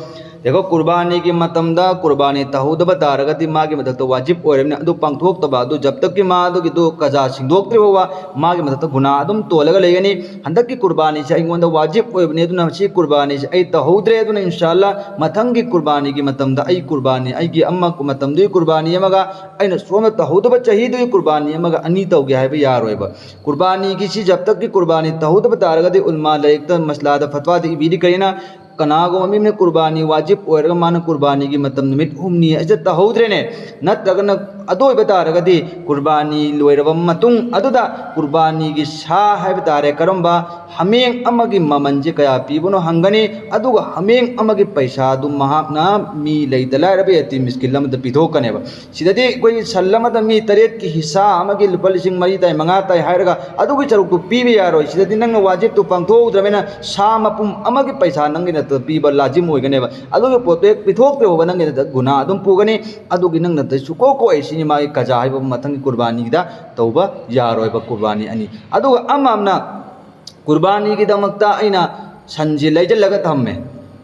ꯌꯦꯡꯉꯣ, ꯀꯨꯔꯕꯥꯅꯤꯒꯤ ꯃꯇꯝꯗ ꯀꯨꯔꯕꯥꯅꯤ ꯇꯧꯍꯧꯗꯕ ꯇꯥꯔꯒꯗꯤ ꯃꯥꯒꯤ ꯃꯊꯛꯇ ꯋꯥꯖꯤꯕ ꯑꯣꯏꯔꯕꯅꯤ, ꯑꯗꯨ ꯄꯥꯡꯊꯣꯛꯇꯕ ꯑꯗꯨ ꯖꯕ ꯇꯛꯀꯤ ꯃꯥ ꯑꯗꯨꯒꯤꯗꯨ ꯀꯖꯥ ꯁꯤꯡꯗꯣꯛꯇ꯭ꯔꯤ ꯐꯥꯎꯕ ꯃꯥꯒꯤ ꯃꯊꯛꯇ ꯒꯨꯅꯥ ꯑꯗꯨꯝ ꯇꯣꯜꯂꯒ ꯂꯩꯒꯅꯤ꯫ ꯍꯟꯗꯛꯀꯤ ꯀꯨꯔꯕꯥꯅꯤꯁꯦ ꯑꯩꯉꯣꯟꯗ ꯋꯥꯖꯤꯕ ꯑꯣꯏꯕꯅꯤ, ꯑꯗꯨꯅ ꯁꯤ ꯀꯨꯔꯕꯥꯅꯤꯁꯦ ꯑꯩ ꯇꯧꯍꯧꯗ꯭ꯔꯦ, ꯑꯗꯨꯅ ꯏꯟꯁꯥ ꯑꯜꯂꯥ ꯃꯊꯪꯒꯤ ꯀꯨꯔꯕꯥꯅꯤꯒꯤ ꯃꯇꯝꯗ ꯑꯩ ꯀꯨꯔꯕꯥꯅꯤ, ꯑꯩꯒꯤ ꯑꯃ ꯃꯇꯝꯗꯨꯒꯤ ꯀꯨꯔꯕꯥꯅꯤ ꯑꯃꯒ ꯑꯩꯅ ꯁꯣꯝꯗ ꯇꯧꯍꯧꯗꯕ ꯆꯍꯤꯗꯨꯒꯤ ꯀꯨꯔꯕꯥꯅꯤ ꯑꯃꯒ ꯑꯅꯤ ꯇꯧꯒꯦ ꯍꯥꯏꯕ ꯌꯥꯔꯣꯏꯕ꯫ ꯀꯨꯔꯕꯥꯅꯤꯒꯤ ꯁꯤ ꯖꯕ ꯇꯛꯀꯤ ꯀꯨꯔꯕꯥꯅꯤ ꯇꯧꯍꯧꯗꯕ ꯇꯥꯔꯒꯗꯤ ꯎꯂꯃꯥ ꯂꯥꯏꯔꯤꯛꯇ ꯃꯁꯂꯥꯗ ꯐꯠꯋꯥꯗ ꯏꯕꯤꯔꯤ ꯀꯔꯤꯅ, ꯀꯅꯥꯒꯨꯝꯕ ꯃꯤ ꯑꯃꯅ ꯀꯨꯔꯕꯥꯅꯤ ꯋꯥꯖꯤꯕ ꯑꯣꯏꯔꯒ ꯃꯥꯅ ꯀꯨꯔꯕꯥꯅꯤꯒꯤ ꯃꯇꯝ ꯅꯨꯃꯤꯠ ꯍꯨꯝꯅꯤ ꯑꯁꯤꯗ ꯇꯧꯍꯧꯗ꯭ꯔꯦꯅꯦ, ꯅꯠꯇ꯭ꯔꯒꯅ ꯑꯗꯨ ꯑꯣꯏꯕ ꯇꯥꯔꯒꯗꯤ ꯀꯨꯔꯕꯥꯅꯤ ꯂꯣꯏꯔꯕ ꯃꯇꯨꯡ ꯑꯗꯨꯗ ꯀꯨꯔꯕꯥꯅꯤꯒꯤ ꯁꯥ ꯍꯥꯏꯕ ꯇꯥꯔꯦ, ꯀꯔꯝꯕ ꯍꯥꯃꯦꯡ ꯑꯃꯒꯤ ꯃꯃꯜꯁꯦ ꯀꯌꯥ ꯄꯤꯕꯅꯣ ꯍꯪꯒꯅꯤ, ꯑꯗꯨꯒ ꯍꯥꯃꯦꯡ ꯑꯃꯒꯤ ꯄꯩꯁꯥꯗꯨ ꯃꯍꯥꯛꯅ ꯃꯤ ꯂꯩꯇ ꯂꯥꯏꯔꯕ ꯌꯦꯇꯤꯝ ꯃꯤꯁꯀꯤꯟ ꯑꯃꯗ ꯄꯤꯊꯣꯛꯀꯅꯦꯕ꯫ ꯁꯤꯗꯗꯤ ꯑꯩꯈꯣꯏꯒꯤ ꯁꯟ ꯑꯃꯗ ꯃꯤ ꯇꯔꯦꯠꯀꯤ ꯍꯤꯁꯥ ꯑꯃꯒꯤ ꯂꯨꯄꯥ ꯂꯤꯁꯤꯡ ꯃꯔꯤ ꯇꯥꯏ, ꯃꯉꯥ ꯇꯥꯏ ꯍꯥꯏꯔꯒ ꯑꯗꯨꯒꯤ ꯁꯔꯨꯛꯇꯨ ꯄꯤꯕ ꯌꯥꯔꯣꯏ꯫ ꯁꯤꯗꯗꯤ ꯅꯪꯅ ꯋꯥꯖꯤꯕꯇꯨ ꯄꯥꯡꯊꯣꯛꯍꯧꯗ꯭ꯔꯕꯅꯤꯅ ꯁꯥ ꯃꯄꯨꯝ ꯑꯃꯒꯤ ꯄꯩꯁꯥ ꯅꯪꯒꯤ ꯅꯠꯇ ꯄꯤꯕ ꯂꯥꯖꯤꯝ ꯑꯣꯏꯒꯅꯦꯕ꯫ ꯑꯗꯨꯒꯤ ꯄꯣꯠꯇꯨ ꯍꯦꯛ ꯄꯤꯊꯣꯛꯇ꯭ꯔꯦ ꯐꯥꯎꯕ ꯅꯪꯒꯤ ꯅꯠꯇ ꯒꯨꯅꯥ ꯑꯗꯨꯝ ꯄꯨꯒꯅꯤ꯫ ꯑꯗꯨꯒꯤ ꯅꯪ ꯅꯠꯇ ꯁꯨꯀꯣ ꯀꯣꯛꯑꯣꯏ꯫ ꯁꯤꯅꯤ ꯃꯥꯒꯤ ꯀꯖꯥ ꯍꯥꯏꯕ ꯃꯊꯪꯒꯤ ꯀꯨꯔꯕꯥꯅꯤꯒꯤꯗ ꯇꯧꯕ ꯌꯥꯔꯣꯏꯕ ꯀꯨꯔꯕꯥꯅꯤ ꯑꯅꯤ꯫ ꯑꯗꯨꯒ ꯑꯃ ꯑꯃꯅ ꯀꯨꯔꯕꯥꯅꯤꯒꯤꯗꯃꯛꯇ ꯑꯩꯅ ꯁꯟꯁꯤ ꯂꯩꯖꯜꯂꯒ ꯊꯝꯃꯦ꯫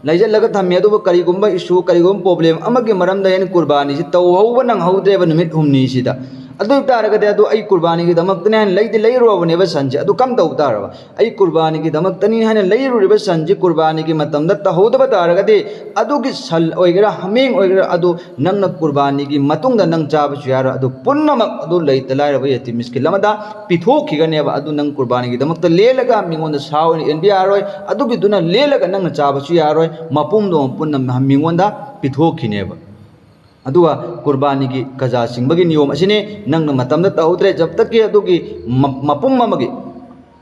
ꯂꯩꯖꯜꯂꯒ ꯊꯝꯃꯦ, ꯑꯗꯨꯕꯨ ꯀꯔꯤꯒꯨꯝꯕ issue, ꯀꯔꯤꯒꯨꯝꯕ problem ꯑꯃꯒꯤ ꯃꯔꯝꯗ ꯑꯩꯅ ꯀꯨꯔꯕꯥꯅꯤꯁꯤ ꯇꯧꯍꯧꯕ ꯅꯪꯍꯧꯗ꯭ꯔꯦꯕ ꯅꯨꯃꯤꯠ ꯍꯨꯝꯅꯤꯁꯤꯗ꯫ ꯑꯗꯨ ꯑꯣꯏ ꯇꯥꯔꯒꯗꯤ ꯑꯗꯨ ꯑꯩ ꯀꯨꯔꯕꯥꯅꯤꯒꯤꯗꯃꯛꯇꯅꯦ ꯍꯥꯏꯅ ꯂꯩꯗꯤ ꯂꯩꯔꯨꯔꯕꯅꯦꯕ ꯁꯟꯁꯦ꯫ ꯑꯗꯨ ꯀꯝꯗꯧ ꯇꯥꯔꯕ? ꯑꯩ ꯀꯨꯔꯕꯥꯅꯤꯒꯤꯗꯃꯛꯇꯅꯤ ꯍꯥꯏꯅ ꯂꯩꯔꯨꯔꯤꯕ ꯁꯟꯁꯤ ꯀꯨꯔꯕꯥꯅꯤꯒꯤ ꯃꯇꯝꯗ ꯇꯧꯍꯧꯗꯕ ꯇꯥꯔꯒꯗꯤ ꯑꯗꯨꯒꯤ ꯁꯟ ꯑꯣꯏꯒꯦꯔꯥ ꯍꯥꯃꯦꯡ ꯑꯣꯏꯒꯦꯔꯥ ꯑꯗꯨ ꯅꯪꯅ ꯀꯨꯔꯕꯥꯅꯤꯒꯤ ꯃꯇꯨꯡꯗ ꯅꯪ ꯆꯥꯕꯁꯨ ꯌꯥꯔꯣꯏ꯫ ꯑꯗꯨ ꯄꯨꯝꯅꯃꯛ ꯑꯗꯨ ꯂꯩꯇ ꯂꯥꯏꯔꯕ ꯌꯦꯇꯤꯝ ꯃꯤꯁꯀꯤꯟ ꯑꯃꯗ ꯄꯤꯊꯣꯛꯈꯤꯒꯅꯦꯕ꯫ ꯑꯗꯨ ꯅꯪ ꯀꯨꯔꯕꯥꯅꯤꯒꯤꯗꯃꯛꯇ ꯂꯦꯜꯂꯒ ꯃꯤꯉꯣꯟꯗ ꯁꯥ ꯑꯣꯏꯅ ꯌꯦꯟꯕ ꯌꯥꯔꯣꯏ꯫ ꯑꯗꯨꯒꯤꯗꯨꯅ ꯂꯦꯜꯂꯒ ꯅꯪꯅ ꯆꯥꯕꯁꯨ ꯌꯥꯔꯣꯏ꯫ ꯃꯄꯨꯝꯗꯣ ꯄꯨꯟꯅ ꯃꯤꯉꯣꯟꯗ ꯄꯤꯊꯣꯛꯈꯤꯅꯦꯕ꯫ ꯑꯗꯨꯒ ꯀꯨꯔꯕꯥꯅꯤꯒꯤ ꯀꯖꯥ ꯆꯤꯡꯕꯒꯤ ꯅꯤꯌꯣꯝ ꯑꯁꯤꯅꯤ꯫ ꯅꯪꯅ ꯃꯇꯝꯗ ꯇꯧꯍꯧꯗ꯭ꯔꯦ, ꯖꯕꯇꯀꯤ ꯑꯗꯨꯒꯤ ꯃ-, ꯃꯄꯨꯝ ꯑꯃꯒꯤ,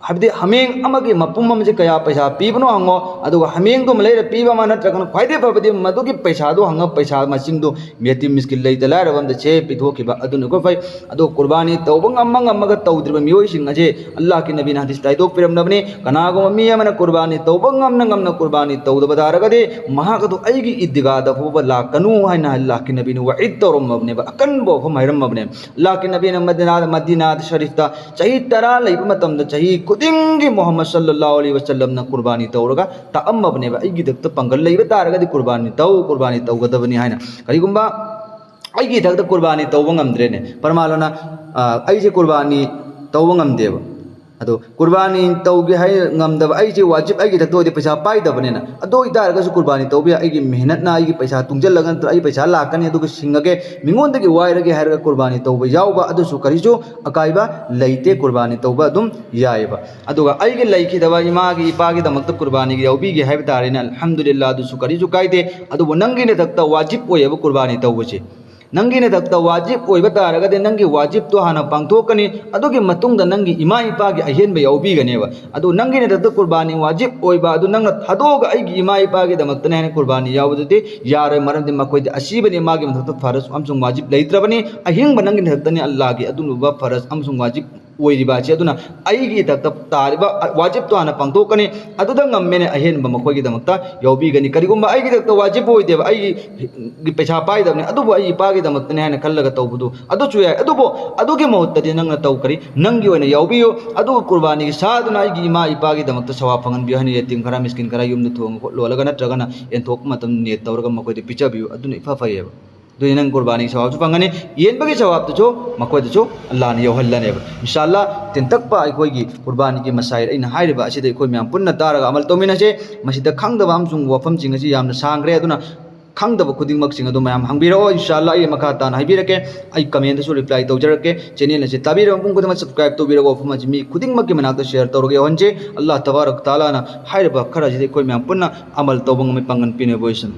ꯍꯥꯏꯕꯗꯤ ꯍꯥꯃꯦꯡ ꯑꯃꯒꯤ ꯃꯄꯨꯝ ꯑꯃꯁꯦ ꯀꯌꯥ ꯄꯩꯁꯥ ꯄꯤꯕꯅꯣ ꯍꯪꯉꯣ, ꯑꯗꯨꯒ ꯍꯥꯃꯦꯡꯗꯨꯃ ꯂꯩꯔ ꯄꯤꯕ ꯑꯃ, ꯅꯠꯇ꯭ꯔꯒꯅ ꯈ꯭ꯋꯥꯏꯗꯒꯤ ꯐꯕꯗꯤ ꯃꯗꯨꯒꯤ ꯄꯩꯁꯥꯗꯣ ꯍꯪꯉ, ꯄꯩꯁꯥ ꯃꯁꯤꯡꯗꯣ ꯌꯦꯇꯤꯝ ꯃꯤꯁꯀꯤꯟ ꯂꯩꯇ ꯂꯥꯏꯔꯕ ꯑꯝꯗ ꯁꯦ ꯄꯤꯊꯣꯛꯈꯤꯕ ꯑꯗꯨꯅ ꯈ꯭ꯋꯥꯏ ꯐꯩ꯫ ꯑꯗꯣ ꯀꯨꯔꯕꯥꯅꯤ ꯇꯧꯕ ꯉꯝꯃ ꯉꯝꯃꯒ ꯇꯧꯗ꯭ꯔꯤꯕ ꯃꯤꯑꯣꯏꯁꯤꯡ ꯑꯁꯦ ꯑꯜꯂꯥꯍꯀꯤ ꯅꯕꯤꯅ ꯍꯗꯤꯁꯇ ꯍꯥꯏꯗꯣꯛꯄꯤꯔꯝꯂꯕꯅꯤ, ꯀꯅꯥꯒꯨꯝꯕ ꯃꯤ ꯑꯃꯅ ꯀꯨꯔꯕꯥꯅꯤ ꯇꯧꯕ ꯉꯝꯅ ꯉꯝꯅ ꯀꯨꯔꯕꯥꯅꯤ ꯇꯧꯗꯕ ꯇꯥꯔꯒꯗꯤ ꯃꯍꯥꯛ ꯑꯗꯨ ꯑꯩꯒꯤ ꯏꯗꯤꯒꯥꯗ ꯐꯥꯎꯕ ꯂꯥꯛꯀꯅꯨ ꯍꯥꯏꯅ ꯑꯜꯂꯥꯍꯀꯤ ꯅꯕꯤꯅ ꯋꯥꯏꯗ ꯇꯧꯔꯝꯃꯕꯅꯦꯕ, ꯑꯀꯟꯕ ꯋꯥꯐꯝ ꯍꯥꯏꯔꯝꯃꯕꯅꯦ꯫ ꯑꯜꯂꯥꯍꯀꯤ ꯅꯕꯤꯅ ꯃꯗꯤꯅꯥ, ꯃꯗꯤꯅꯥ ꯁꯔꯤꯐꯇ ꯆꯍꯤ ꯇꯔꯥ ꯂꯩꯕ ꯃꯇꯝꯗ ꯆꯍꯤ ꯈꯨꯗꯤꯡꯒꯤ ꯃꯨꯍꯝꯃꯗ ꯁꯜꯂꯜꯂꯥꯍꯨ ꯑꯂꯩꯍꯤ ꯋꯁꯜꯂꯝꯅ ꯀꯨꯔꯕꯥꯅꯤ ꯇꯧꯔꯒ ꯇꯥꯛꯑꯝꯃꯕꯅꯦꯕ, ꯑꯩꯒꯤ ꯏꯊꯛꯇ ꯄꯥꯡꯒꯜ ꯂꯩꯕ ꯇꯥꯔꯒꯗꯤ ꯀꯨꯔꯕꯥꯅꯤ ꯇꯧ, ꯀꯨꯔꯕꯥꯅꯤ ꯇꯧꯒꯗꯕꯅꯤ ꯍꯥꯏꯅ꯫ ꯀꯔꯤꯒꯨꯝꯕ ꯑꯩꯒꯤ ꯏꯊꯛꯇ ꯀꯨꯔꯕꯥꯅꯤ ꯇꯧꯕ ꯉꯝꯗ꯭ꯔꯦꯅꯦ, ꯄꯔꯃꯥꯂꯣꯅ, ꯑ, ꯑꯩꯁꯦ ꯀꯨꯔꯕꯥꯅꯤ ꯇꯧꯕ ꯉꯝꯗꯦꯕ꯫ ꯑꯗꯣ ꯀꯨꯔꯕꯥꯅꯤ ꯇꯧꯒꯦ ꯍꯥꯏ ꯉꯝꯗꯕ ꯑꯩꯁꯦ ꯋꯥꯖꯤꯕ ꯑꯩꯒꯤ ꯏꯊꯛꯇ ꯑꯣꯏꯗꯤ ꯄꯩꯁꯥ ꯄꯥꯏꯗꯕꯅꯤꯅ, ꯑꯗꯨ ꯑꯣꯏꯇꯥꯔꯒꯁꯨ ꯀꯨꯔꯕꯥꯅꯤ ꯇꯧꯕ ꯌꯥꯏ꯫ ꯑꯩꯒꯤ ꯃꯦꯍꯅꯠꯅ ꯑꯩꯒꯤ ꯄꯩꯁꯥ ꯇꯨꯡꯁꯤꯜꯂꯒ ꯅꯠꯇ꯭ꯔꯒ ꯑꯩ ꯄꯩꯁꯥ ꯂꯥꯛꯀꯅꯤ ꯑꯗꯨꯒ ꯁꯤꯡꯉꯒꯦ, ꯃꯤꯉꯣꯟꯗꯒꯤ ꯋꯥꯏꯔꯒꯦ ꯍꯥꯏꯔꯒ ꯀꯨꯔꯕꯥꯅꯤ ꯇꯧꯕ ꯌꯥꯎꯕ, ꯑꯗꯨꯁꯨ ꯀꯔꯤꯁꯨ ꯑꯀꯥꯏꯕ ꯂꯩꯇꯦ, ꯀꯨꯔꯕꯥꯅꯤ ꯇꯧꯕ ꯑꯗꯨꯝ ꯌꯥꯏꯑꯕ꯫ ꯑꯗꯨꯒ ꯑꯩꯒꯤ ꯂꯩꯈꯤꯗꯕ ꯏꯃꯥꯒꯤ ꯏꯄꯥꯒꯤꯗꯃꯛꯇ ꯀꯨꯔꯕꯥꯅꯤꯒꯤ ꯌꯥꯎꯕꯤꯒꯦ ꯍꯥꯏꯕ ꯇꯥꯔꯦꯅꯦ, ꯑꯜꯍꯝꯗꯨꯂꯤꯜꯂꯥ, ꯑꯗꯨꯁꯨ ꯀꯔꯤꯁꯨ ꯀꯥꯏꯗꯦ꯫ ꯑꯗꯨꯕꯨ ꯅꯪꯒꯤ ꯅꯊꯛꯇ ꯋꯥꯖꯤꯕ ꯑꯣꯏꯌꯦꯕ ꯀꯨꯔꯕꯥꯅꯤ ꯇꯧꯕꯁꯦ꯫ ꯅꯪꯒꯤ ꯅꯊꯛꯇ ꯋꯥꯖꯤꯕ ꯑꯣꯏꯕ ꯇꯥꯔꯒꯗꯤ ꯅꯪꯒꯤ ꯋꯥꯖꯤꯕꯇꯣ ꯍꯥꯟꯅ ꯄꯥꯡꯊꯣꯛꯀꯅꯤ꯫ ꯑꯗꯨꯒꯤ ꯃꯇꯨꯡꯗ ꯅꯪꯒꯤ ꯏꯃꯥ ꯏꯄꯥꯒꯤ ꯑꯍꯦꯟꯕ ꯌꯥꯎꯕꯤꯒꯅꯦꯕ꯫ ꯑꯗꯨ ꯅꯪꯒꯤ ꯅꯊꯛꯇ ꯀꯨꯔꯕꯥꯅꯤ ꯋꯥꯖꯤꯕ ꯑꯣꯏꯕ ꯑꯗꯨ ꯅꯪꯅ ꯊꯥꯗꯣꯛꯑꯒ ꯑꯩꯒꯤ ꯏꯃꯥ ꯏꯄꯥꯒꯤꯗꯃꯛꯇꯅꯦ ꯍꯥꯏꯅ ꯀꯨꯔꯕꯥꯅꯤ ꯌꯥꯎꯕꯗꯨꯗꯤ ꯌꯥꯔꯣꯏ꯫ ꯃꯔꯝꯗꯤ ꯃꯈꯣꯏꯗꯤ ꯑꯁꯤꯕꯅꯤ, ꯃꯥꯒꯤ ꯃꯊꯛꯇ ꯐꯔꯖ ꯑꯃꯁꯨꯡ ꯋꯥꯖꯤꯕ ꯂꯩꯇ꯭ꯔꯕꯅꯤ꯫ ꯑꯍꯤꯡꯕ ꯅꯪꯒꯤ ꯅꯊꯛꯇꯅꯤ ꯑꯜꯂꯥꯍꯒꯤ ꯑꯗꯨꯒꯨꯝꯂꯕ ꯐꯔꯖ ꯑꯃꯁꯨꯡ ꯋꯥꯖꯤꯕ ꯑꯣꯏꯔꯤꯕ ꯑꯁꯤ꯫ ꯑꯗꯨꯅ ꯑꯩꯒꯤ ꯏꯊꯛꯇ ꯇꯥꯔꯤꯕ ꯋꯥꯖꯤꯕꯇꯣ ꯍꯥꯟꯅ ꯄꯥꯡꯊꯣꯛꯀꯅꯤ꯫ ꯑꯗꯨꯗ ꯉꯝꯃꯦꯅꯦ ꯑꯍꯦꯟꯕ ꯃꯈꯣꯏꯒꯤꯗꯃꯛꯇ ꯌꯥꯎꯕꯤꯒꯅꯤ꯫ ꯀꯔꯤꯒꯨꯝꯕ ꯑꯩꯒꯤ ꯏꯊꯛꯇ ꯋꯥꯖꯤꯕ ꯑꯣꯏꯗꯦꯕ, ꯑꯩꯒꯤ ꯄꯩꯁꯥ ꯄꯥꯏꯗꯕꯅꯤ, ꯑꯗꯨꯕꯨ ꯑꯩꯒꯤ ꯏꯄꯥꯒꯤꯗꯃꯛꯇꯅꯤ ꯍꯥꯏꯅ ꯈꯜꯂꯒ ꯇꯧꯕꯗꯨ ꯑꯗꯨꯁꯨ ꯌꯥꯏ꯫ ꯑꯗꯨꯕꯨ ꯑꯗꯨꯒꯤ ꯃꯍꯨꯠꯇꯗꯤ ꯅꯪꯅ ꯇꯧ ꯀꯔꯤ? ꯅꯪꯒꯤ ꯑꯣꯏꯅ ꯌꯥꯎꯕꯤꯌꯨ꯫ ꯑꯗꯨꯒ ꯀꯨꯔꯕꯥꯅꯤꯒꯤ ꯁꯥꯗꯨꯅ ꯑꯩꯒꯤ ꯏꯃꯥ ꯏꯄꯥꯒꯤꯗꯃꯛꯇ ꯁꯋꯥꯕ ꯐꯪꯍꯟꯕꯤꯌꯨ ꯍꯥꯏꯅ ꯌꯦꯇꯤꯝ ꯈꯔ, ꯃꯤꯁꯀꯤꯟ ꯈꯔ ꯌꯨꯝꯗ ꯊꯣꯡꯉ ꯈꯣꯠ ꯂꯣꯜꯂꯒ ꯅꯠꯇ꯭ꯔꯒꯅ ꯌꯦꯟꯊꯣꯛꯄ ꯃꯇꯝꯗ ꯅꯤꯌꯠ ꯇꯧꯔꯒ ꯃꯈꯣꯏꯗ ꯄꯤꯖꯕꯤꯌꯨ꯫ ꯑꯗꯨꯅ ꯏꯐ ꯐꯩꯌꯦꯕ꯫ ꯑꯗꯨꯗꯤ ꯅꯪ ꯀꯨꯔꯕꯥꯅꯤꯒꯤ ꯁꯋꯥꯕꯁꯨ ꯐꯪꯒꯅꯤ, ꯌꯦꯟꯕꯒꯤ ꯁꯋꯥꯕꯇꯨꯁꯨ ꯃꯈꯣꯏꯗꯁꯨ ꯑꯜꯂꯥꯍꯅ ꯌꯧꯍꯜꯂꯅꯦꯕ꯫ ꯏꯟꯁꯥ ꯑꯜꯂꯥꯍ, ꯇꯦꯟꯇꯛꯄ ꯑꯩꯈꯣꯏꯒꯤ ꯀꯨꯔꯕꯥꯅꯤꯒꯤ ꯃꯁꯥꯏꯜ ꯑꯩꯅ ꯍꯥꯏꯔꯤꯕ ꯑꯁꯤꯗ ꯑꯩꯈꯣꯏ ꯃꯌꯥꯝ ꯄꯨꯟꯅ ꯇꯥꯔꯒ ꯑꯃꯜ ꯇꯧꯃꯤꯟꯅꯁꯦ꯫ ꯃꯁꯤꯗ ꯈꯪꯗꯕ ꯑꯃꯁꯨꯡ ꯋꯥꯐꯝꯁꯤꯡ ꯑꯁꯤ ꯌꯥꯝꯅ ꯁꯥꯡꯈ꯭ꯔꯦ, ꯑꯗꯨꯅ ꯈꯪꯗꯕ ꯈꯨꯗꯤꯡꯃꯛꯁꯤꯡ ꯑꯗꯨ ꯃꯌꯥꯝ ꯍꯪꯕꯤꯔꯛꯑꯣ꯫ ꯏꯟꯁꯥ ꯑꯜꯂꯥꯍ, ꯑꯩ ꯃꯈꯥ ꯇꯥꯅ ꯍꯥꯏꯕꯤꯔꯛꯀꯦ, ꯑꯩ ꯀꯃꯦꯟꯗꯁꯨ ꯔꯤꯄ꯭ꯂꯥꯏ ꯇꯧꯖꯔꯛꯀꯦ꯫ ꯆꯦꯅꯦꯜ ꯑꯁꯤ ꯇꯥꯕꯤꯔꯕ ꯃꯄꯨꯝ ꯈꯨꯗꯤꯡꯃꯛ ꯁꯕꯁꯀ꯭ꯔꯥꯏꯕ ꯇꯧꯕꯤꯔꯒ ꯋꯥꯐꯝ ꯑꯁꯤ ꯃꯤ ꯈꯨꯗꯤꯡꯃꯛꯀꯤ ꯃꯅꯥꯛꯇ ꯁꯤꯌꯔ ꯇꯧꯔꯒ ꯌꯧꯍꯟꯁꯦ꯫ ꯑꯜꯂꯥꯍ ꯇꯕꯥꯔꯛ ꯇꯥꯂꯥꯅ ꯍꯥꯏꯔꯤꯕ ꯈꯔ ꯑꯁꯤꯗꯤ ꯑꯩꯈꯣꯏ ꯃꯌꯥꯝ ꯄꯨꯟꯅ ꯑꯃꯜ ꯇꯧꯕ ꯉꯝꯃꯤ, ꯄꯥꯡꯒꯟ ꯄꯤꯅꯕ ꯑꯣꯏꯁꯅꯨ꯫